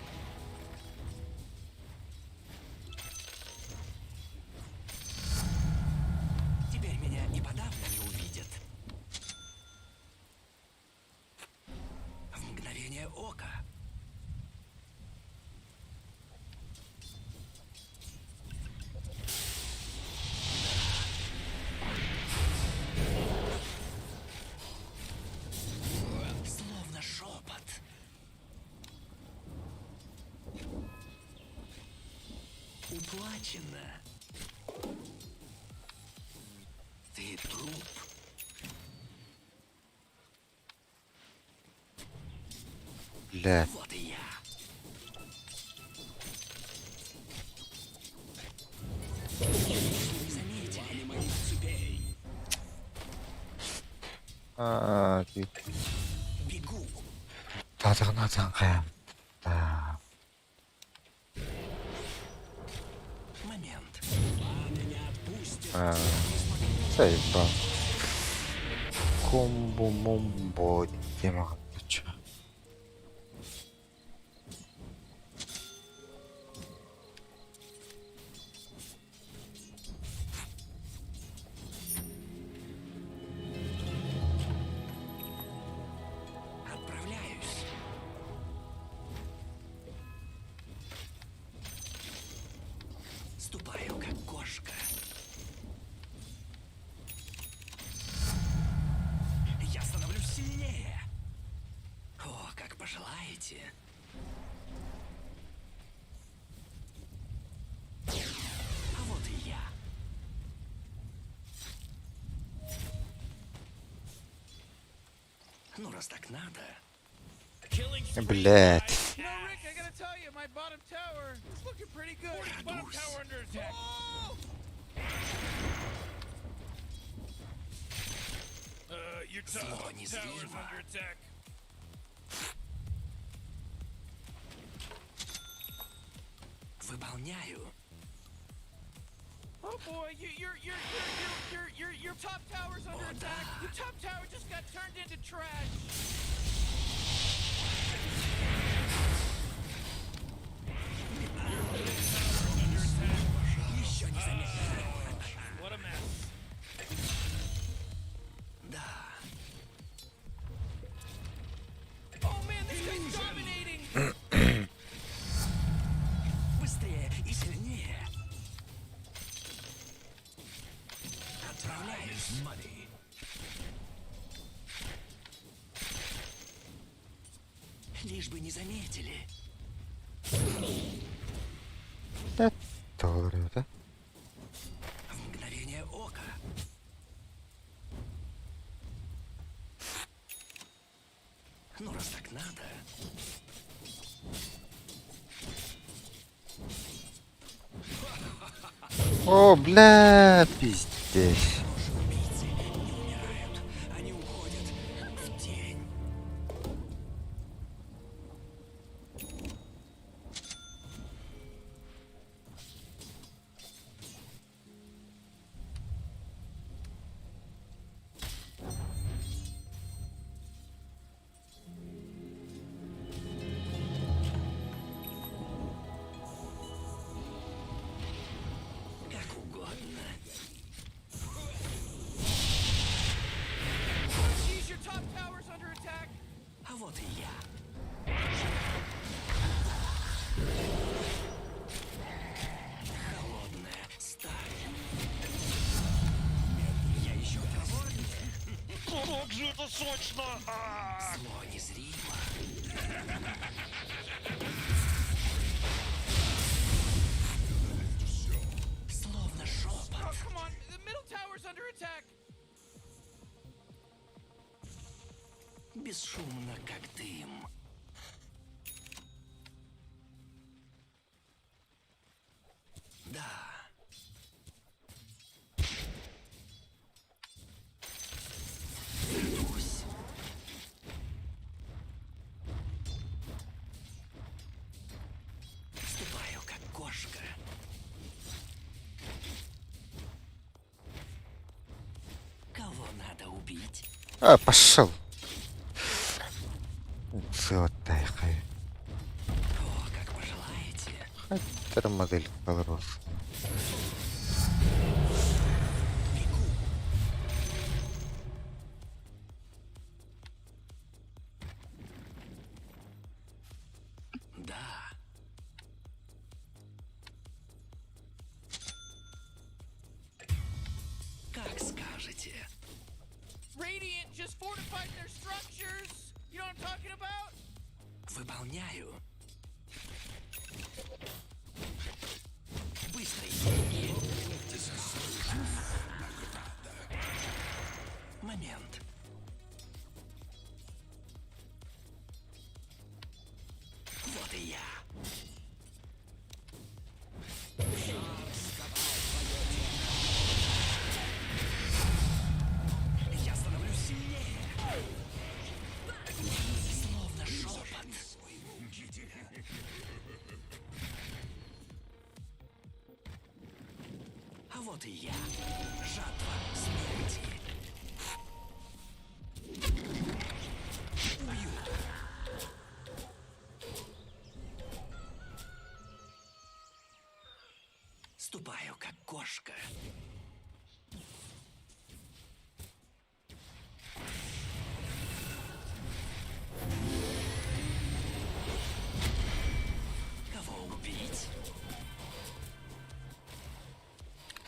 S8: Теперь меня и подавно не увидят. В мгновение ока. Словно шепот. Уплачено. Ты труп.
S1: Блядь.
S8: Вот и я. Не заметили.
S9: Моих цепей.
S1: Аа, ти.
S8: Бегу.
S1: Татыгына хайам. Да.
S8: Момент.
S9: Меня отпустят.
S1: Аа. Заебал. Комбо момбо темаҕа
S8: Отправляюсь. Ступаю, как кошка. Я становлюсь сильнее. О, как пожелаете. А вот и я. Ну, раз так надо.
S7: Killing spree.
S1: Блядь.
S7: You know, Rick, I gotta tell you, my bottom tower is looking pretty good. Bottom
S8: Радуюсь.
S7: tower under attack. Oh!
S4: Your top
S8: Зло
S4: tower's
S8: незримо.
S7: Under attack.
S8: Выполняю.
S7: Oh boy, you, your your your your your your your top tower's under
S8: О,
S7: attack.
S8: да.
S7: Your top tower just got turned into trash.
S8: Лишь бы не заметили.
S1: Да, да?
S8: В мгновение ока. Ну, раз так надо.
S1: О, бля, пиздец.
S8: Убийцы не умирают. Они уходят в тень. Как угодно.
S7: Jeez, your top tower's under attack.
S8: А вот и я. Холодная сталь. Я еще проворнее.
S10: Как же это сочно! А!
S8: Зло незримо. Словно
S7: Oh,
S8: шепот.
S7: come on. The middle tower's under attack.
S8: Бесшумно, как дым. Да. Крадусь. Ступаю, как кошка. Кого надо убить?
S1: А, пошел. Золотая.
S8: О, как пожелаете.
S1: Хаттер модель колоров.
S8: Бегу. Да. Как скажете.
S7: Radiant just fortified their structures. You know what I'm talking about?
S8: Выполняю. Быстрые деньги. Момент. Вот и я. Я становлюсь сильнее. Словно шепот. А вот и я. Жатва смерти. Убью. Ступаю, как кошка. Кого убить?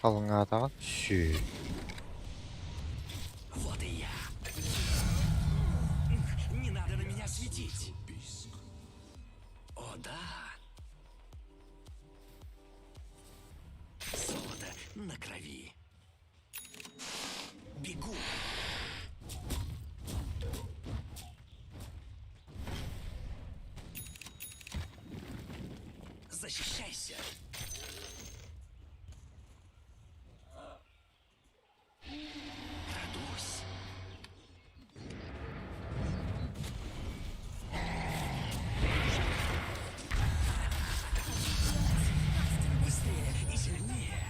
S1: Халыңадан сүй.
S8: Вот и я. Не надо на меня светить. О, да. Золото на крови. Бегу. Защищайся. Крадусь. Быстрее и сильнее.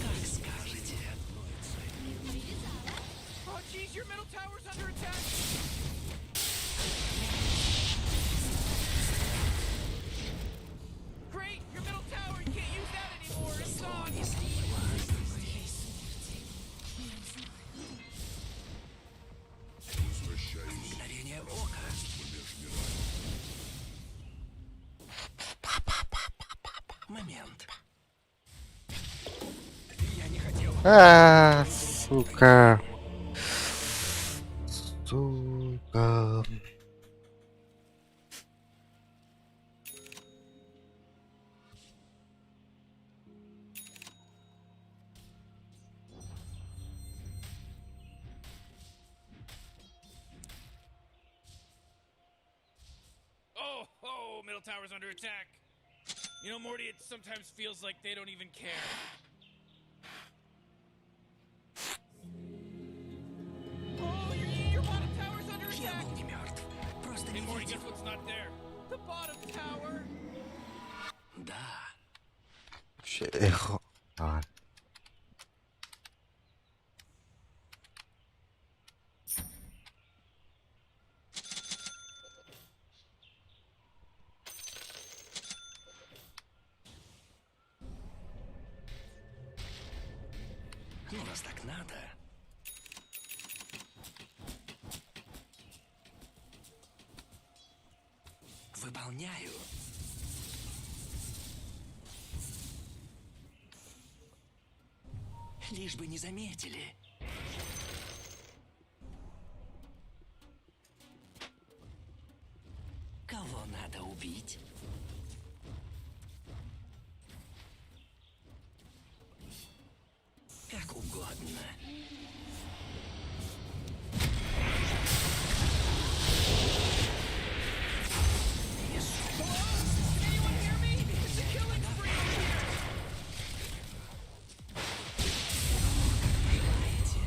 S8: Как скажете.
S7: Oh, jeez, your middle tower's under attack. Great, your middle tower, you can't use that anymore. It's gone.
S8: Незримо.
S5: Возвращаюсь
S8: Мгновение ока.
S5: меж мирами.
S8: Момент.
S1: А, сука. Сука.
S7: middle tower's under attack. You know, Morty, it sometimes feels like they don't even care. Oh, your, your bottom tower's under
S8: Я
S7: attack.
S8: был не мертв. Просто
S7: Hey,
S8: не
S7: Morty,
S8: видел.
S7: guess what's not there? The bottom tower.
S8: Да.
S1: Вообще эхо. А,
S8: Ну, раз так надо. Выполняю. Лишь бы не заметили. Кого надо убить? Как угодно.
S7: Can anyone hear me? It's a killing spree over here.
S8: Желаете?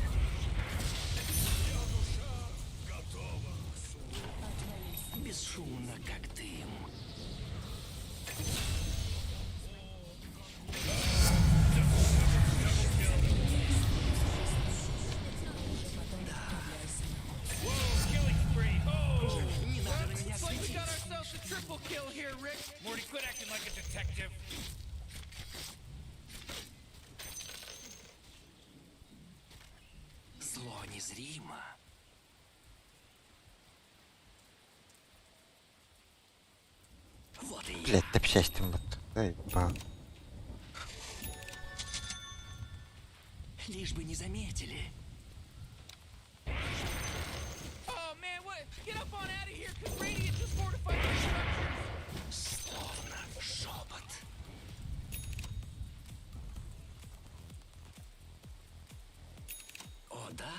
S8: Бесшумно, как дым.
S7: Whoa, killing spree. Oh!
S8: Не надо на меня
S7: Looks like we
S8: светить.
S7: got ourselves a triple kill here, Rick. Morty, quit acting like a detective.
S8: Зло незримо. Вот и я.
S1: блядь, общайся вот. Дай, ба.
S8: Лишь бы не заметили.
S7: Oh man, what? Get up on out of here, cause Radiant just fortified their structures.
S8: Словно шепот. О, да.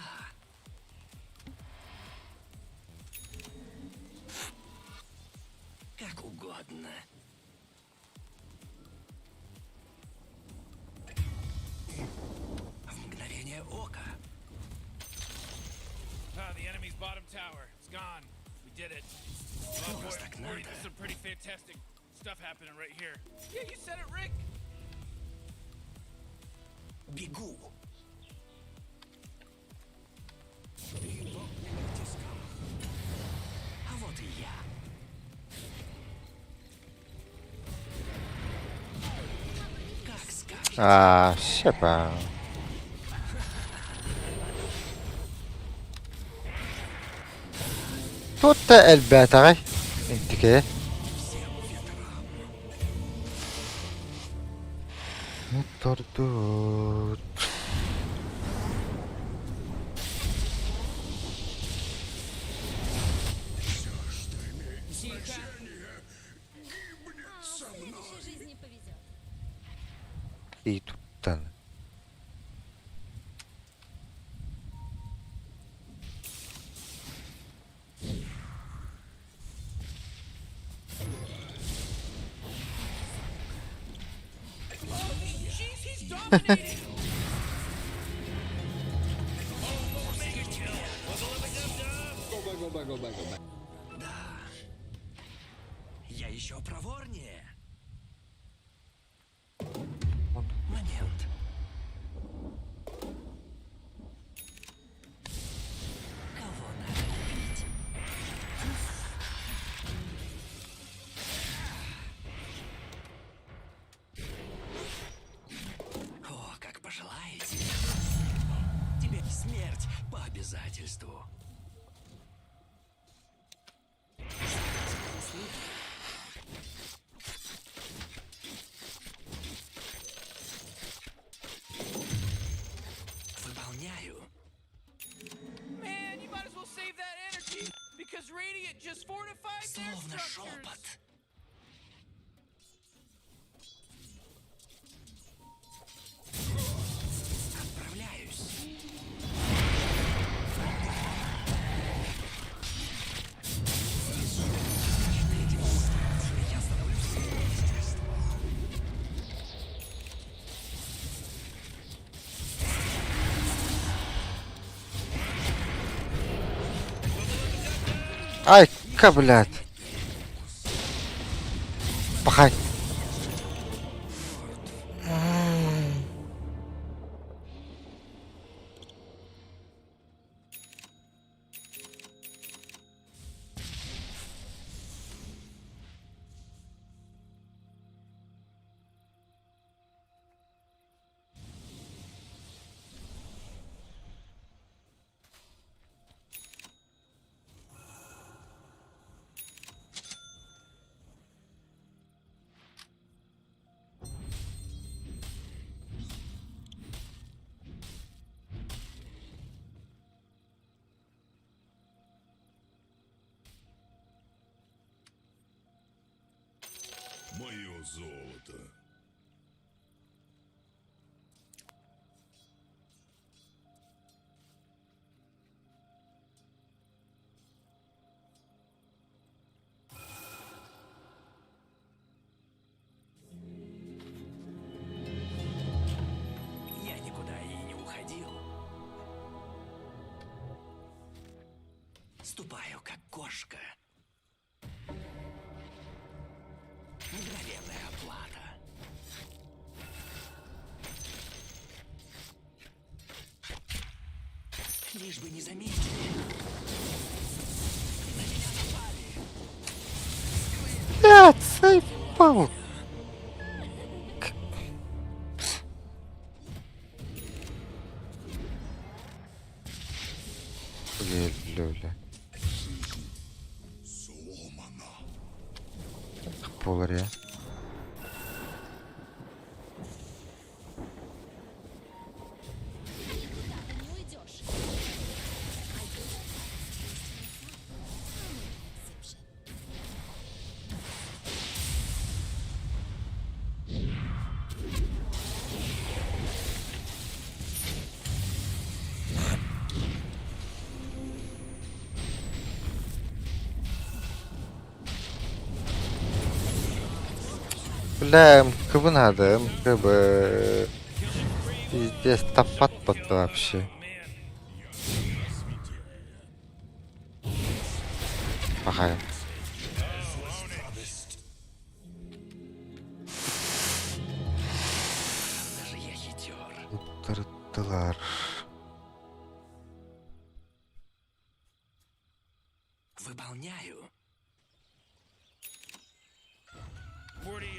S8: Как угодно. В мгновение ока.
S7: Ah, the enemy's bottom tower. It's gone. We did it.
S8: Ну,
S7: Oh,
S8: раз
S7: boy,
S8: так
S7: Morty,
S8: надо.
S7: there's some pretty fantastic stuff happening right here. Yeah, you said it, Rick.
S8: Бегу.
S9: Ты в огненных тисках.
S8: А вот и я. Как скажешь.
S1: А, щепа. Тут элбэтаҕай интике. Тордут.
S5: Все, что имеет значение, гибнет
S3: А, в
S5: со
S3: следующей
S5: мной.
S3: жизни повезет.
S1: И туттан.
S7: Jeez, he's dominating.
S8: Да. Я еще проворнее. Момент. Кого надо убить? О, как пожелаете. Тебе смерть по обязательству. Выполняю.
S7: Man, you might as well save that energy because Radiant just fortified their
S8: Словно
S7: structures.
S8: шепот. Отправляюсь. Я
S1: Айка, блядь. Пахай.
S5: Мое золото.
S8: Я никуда и не уходил. Ступаю, как кошка. Мгновенная оплата. Лишь бы не заметили. На меня напали.
S1: Блядь, заебал. Бля,
S5: Сломано.
S1: Буолар я.
S3: Никуда ты не уйдешь.
S1: Бля, МКБ надо, МКБ. Пиздец, топат под вообще. Пахай.
S8: Даже я хитер.
S1: Туттардылар.
S8: Выполняю.
S7: Morty,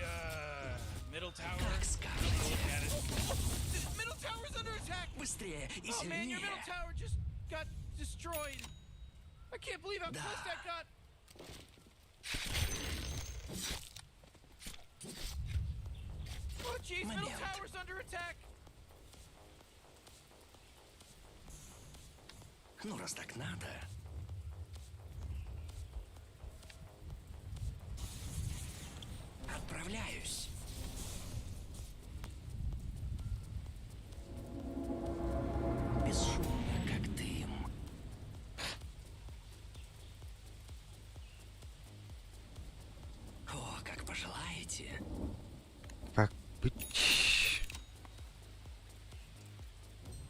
S7: middle tower.
S8: Как скажете.
S7: The middle tower's under attack.
S8: Быстрее и
S7: Oh man, your
S8: сильнее.
S7: middle tower just got destroyed. I can't believe how close that got. Oh jeez, middle
S8: Момент.
S7: tower's under attack.
S8: Ну, раз так надо. Отправляюсь. Бесшумно, как дым. О, как пожелаете.
S1: Как быть?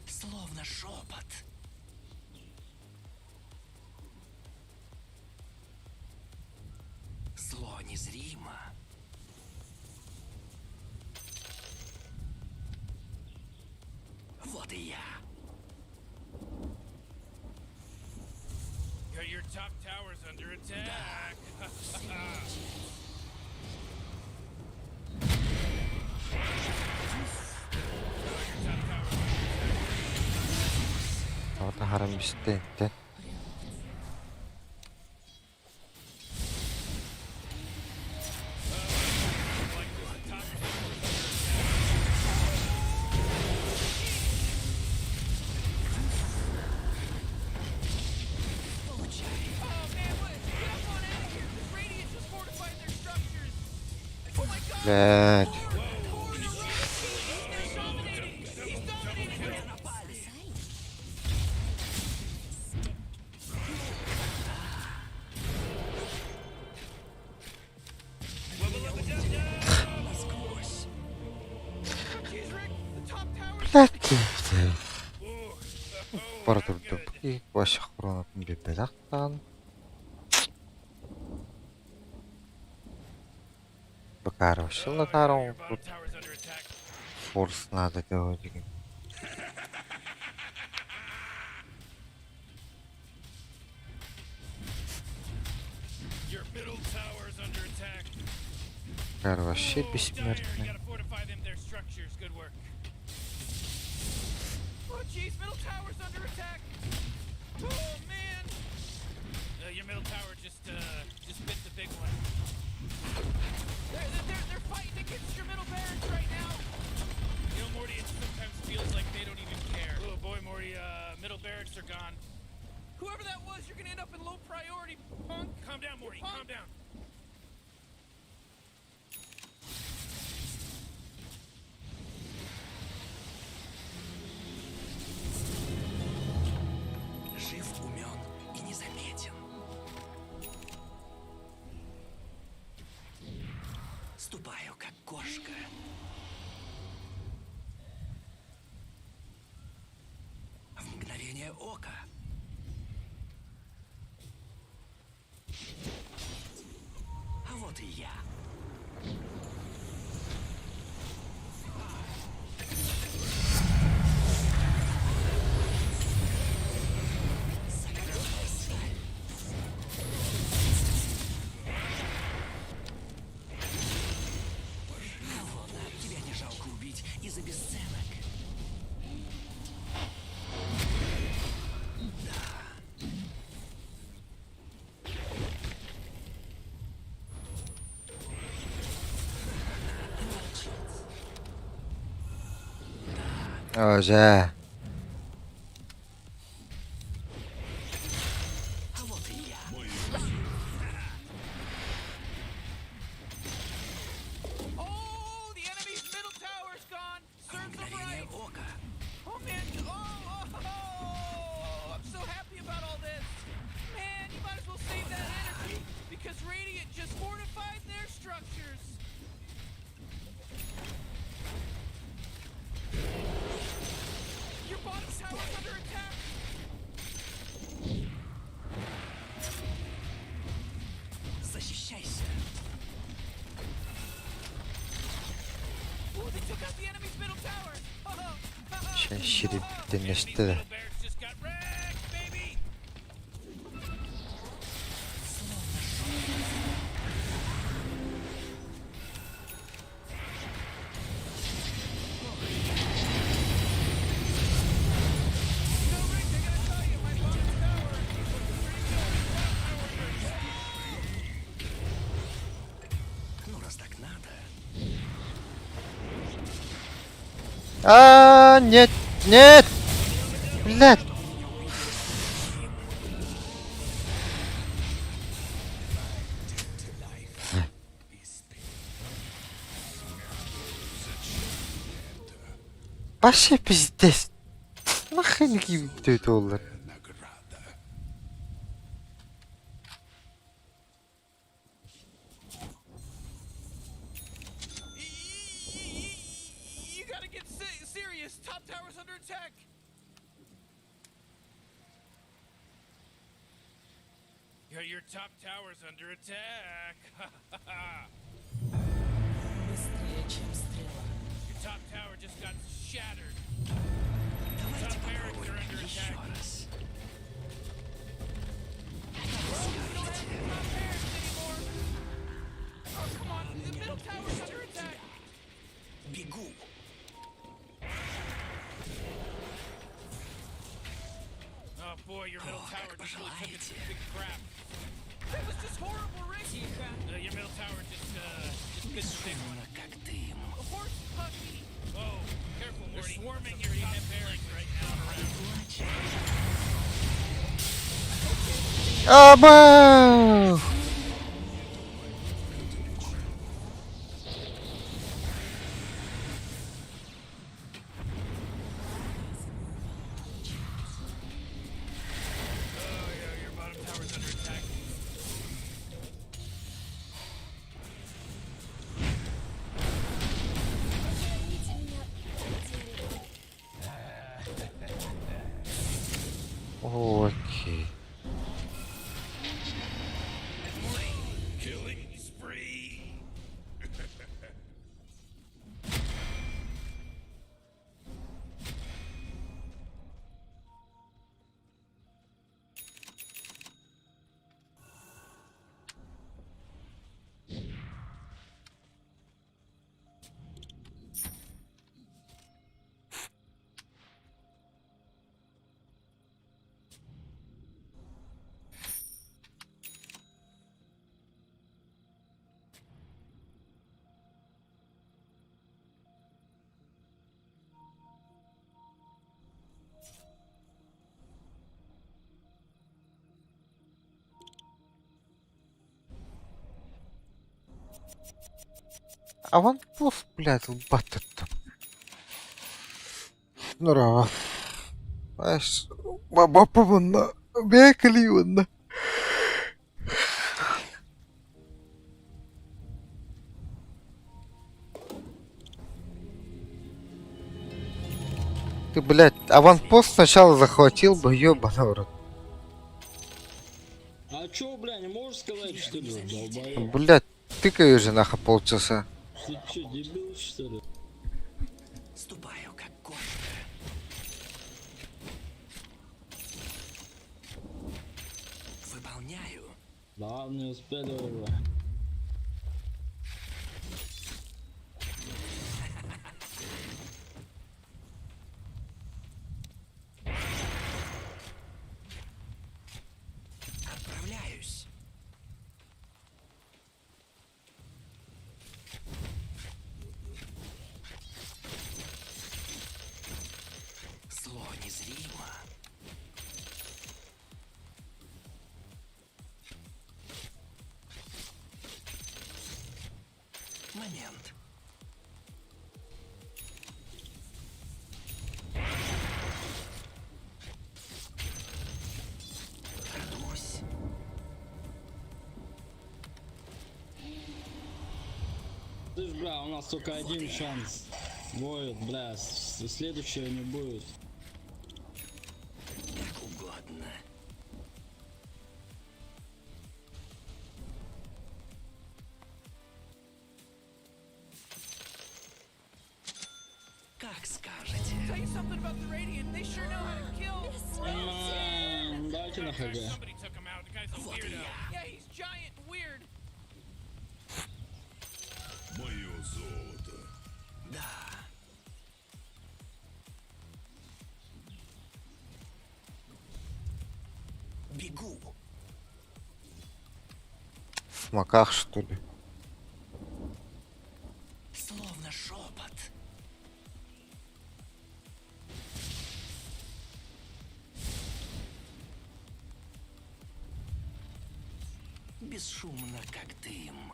S8: Словно шепот. Зло незримо. Вот и я.
S7: Your your top tower's under attack.
S1: Одоо харан биш үү тэ.
S7: Oh man, what? Get up on out of here! The Radiant just fortified their structures. Oh my god!
S1: Блядь.
S7: They're dominating! He's dominating them!
S8: Насквозь.
S7: Jeez, Rick, the top tower.
S1: Блядь. Бара турдум. И вообще хронот би белактан. Лотара вообще Лотара оҥорбут форс надо делать деген. Лотар вообще бессмертный.
S7: Oh jeez, middle tower's under attack. Oh man.
S11: Your middle tower just bit the big one.
S7: They're fighting against your middle barracks right now.
S11: You know, Morty, it sometimes feels like they don't even care. Oh boy, Morty, middle barracks are gone.
S7: Whoever that was, you're gonna end up in low priority, punk.
S11: Calm down, Morty.
S7: Punk.
S11: Calm down.
S8: Жив, умен и незаметен. Ступаю, как кошка. В мгновение ока. А вот и я. Закаленная сталь. Кого тебя не жалко убить и за бесценок. Да. Молчит.
S1: Оже.
S8: А вот и я.
S7: Oh, the enemy's middle tower's gone. Serves them
S8: Мгновение
S7: right.
S8: ока.
S7: Oh man. Oh, oh, oh, I'm so happy about all this. Man, you might as well save that energy because Radiant just fortified their structures. Your bottom tower's under attack.
S8: Защищайся.
S7: Oh, they took out the enemy's middle tower. Oh,
S1: Чэ шириптенеште.
S11: Middle barracks just got wrecked, baby.
S7: You know, Rick, I gotta tell you, my bottom tower is looking pretty good.
S8: Ну, раз так надо.
S1: А, нет, нет! Блядь! Вообще пиздец. Нахрен киирбит буоллар.
S5: Награда.
S7: You gotta get serious. Top tower's under attack.
S11: Yeah, your top tower's under attack.
S2: Быстрее, чем стрела.
S11: Your top tower just got shattered.
S8: Давайте
S11: Top barracks are
S8: попробуем
S11: under
S8: еще
S11: attack.
S8: раз.
S7: You don't have your top barracks anymore. Oh, come on. The middle tower's under attack.
S8: Бегу.
S11: Oh boy, your middle
S8: О,
S11: tower
S8: как
S11: just really took a
S8: пожелаете.
S11: big crap.
S7: That was just horrible, Rick.
S11: Your middle tower just bit the big one.
S8: Бесшумно, как дым.
S7: A horse puppy.
S11: Whoa, careful, Morty. They're swarming your top barracks right now.
S8: Плачь.
S1: Аба!
S11: Oh yeah, your bottom tower's under attack.
S3: Верните меня к дереву.
S1: Окей. Аванпост, блядь, ылбат Нураҕа баппабынна бэйэ кэлии Ты, блядь, аванпост сначала захватил бы, ёбаный в рот.
S12: А чё, бля, не можешь сказать, что ли, долбоёб?
S1: Блядь, тыкаю же нахуй полчаса.
S12: Ты чё, дебил, что ли?
S8: Ступаю, как кошка. Выполняю.
S12: Да, не успели уже.
S8: Отправляюсь. Зло незримо. Момент. Крадусь.
S12: Ты ж, бля, у нас только один шанс. Будет, бля, следующего не будет.
S8: Как угодно. Как скажете.
S7: Tell you something about the Radiant. They sure know how to kill.
S12: М, Давайте на ХГ.
S11: Somebody took him out. The guy's a
S8: Вот и
S11: weirdo.
S8: я.
S7: Yeah, he's giant and weird.
S5: Мое золото.
S8: Да. Бегу.
S1: В маках, что ли?
S8: Словно шепот. Бесшумно, как дым.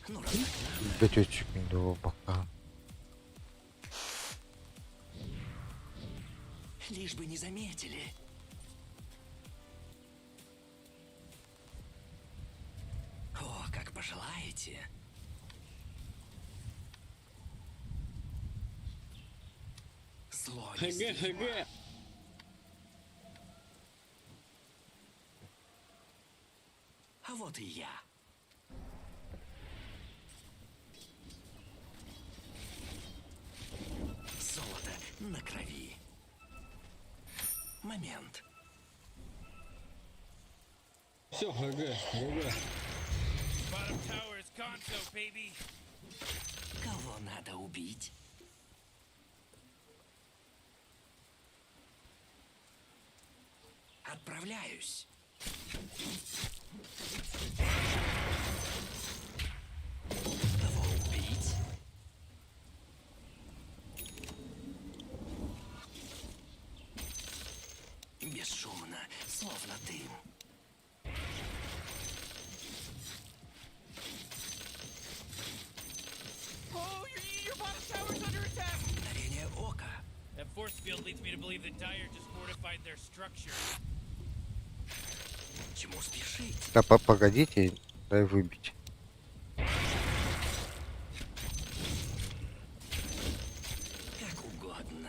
S8: Ну, раз так надо.
S1: Блядь, очень до бока.
S8: Лишь бы не заметили. О, как пожелаете. Зло
S12: ХГ,
S8: незримо.
S12: ХГ!
S8: А вот и я. Золото на крови. Момент.
S12: Все, ХГ, ГГ.
S11: Bottom tower is gonzo, baby.
S8: Кого надо убить? Отправляюсь. Кого убить? Бесшумно, словно дым.
S7: Oh, your bottom tower's under attack.
S8: Мгновение ока.
S11: That force field leads me to believe that Dire just fortified their structure.
S8: Чему спешить?
S1: Да погодите, дай выбить.
S8: Как угодно.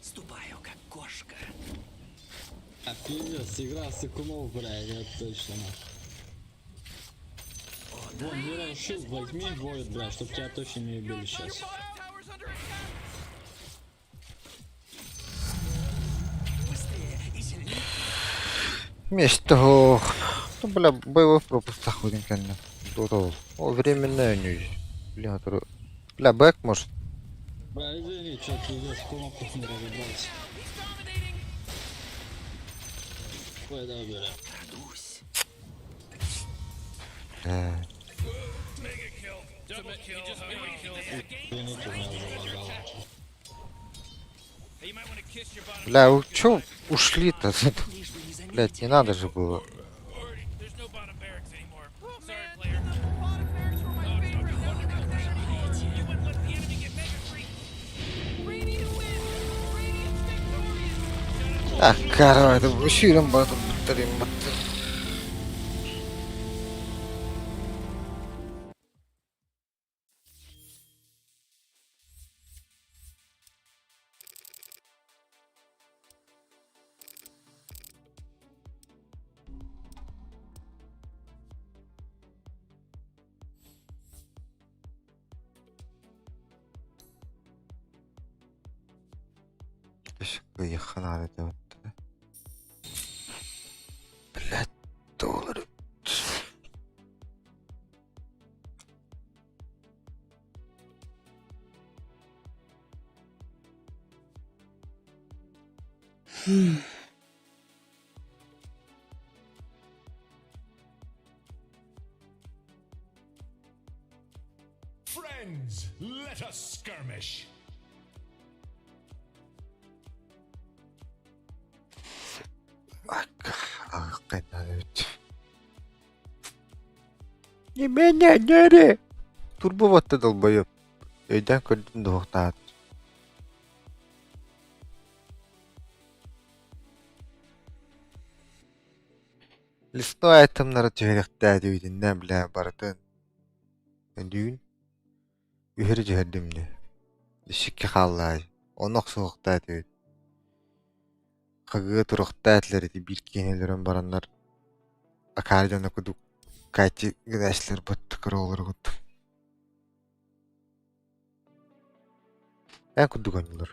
S8: Ступаю, как кошка.
S12: А, пиздец, игра сыкунов, блядь, это точно.
S8: О, да.
S12: Вон, Мирон, шилд возьми, воет, бля, чтоб тебя точно не убили
S7: Your
S12: сейчас.
S7: bottom tower's under attack.
S8: Быстрее и сильнее.
S1: Вместо... Ну, бля, боевой пропуск охотненько. О, временная не. Бля, который... Бля, бэк может?
S12: Бля, извини, чё, пиздец, в кнопках не разобрался.
S7: He's dominating.
S12: Ой, да, бля.
S8: Крадусь.
S1: Бля.
S11: Mega kill. Double kill. He just mega killed. The game
S12: Извините, меня залагало.
S1: Бля, вы чё ушли-то? Блять, не надо же было. Ah, caro, uscire un po' buttare in battaglia. Кыйахха наада этэ Блядь, доллары.
S4: Friends, let us skirmish.
S1: Не меня, не Турбо долбоеб. Өйдөөн көрдүм дуохтаат. Лесной айтымнары түһэриэхтээдибитиннэ бля барытын өндүүн үһүрү түһэрдим дии. Ишикки хааллаай. Ону охсуохтаа этибит. Хагыа туруохтаа этилэр ити биир киһини өлөрөн бараннар акаары дьоно кудук кайти гынаачлар баттыкыр оҕолоргут. Эн курдук оонньуулар.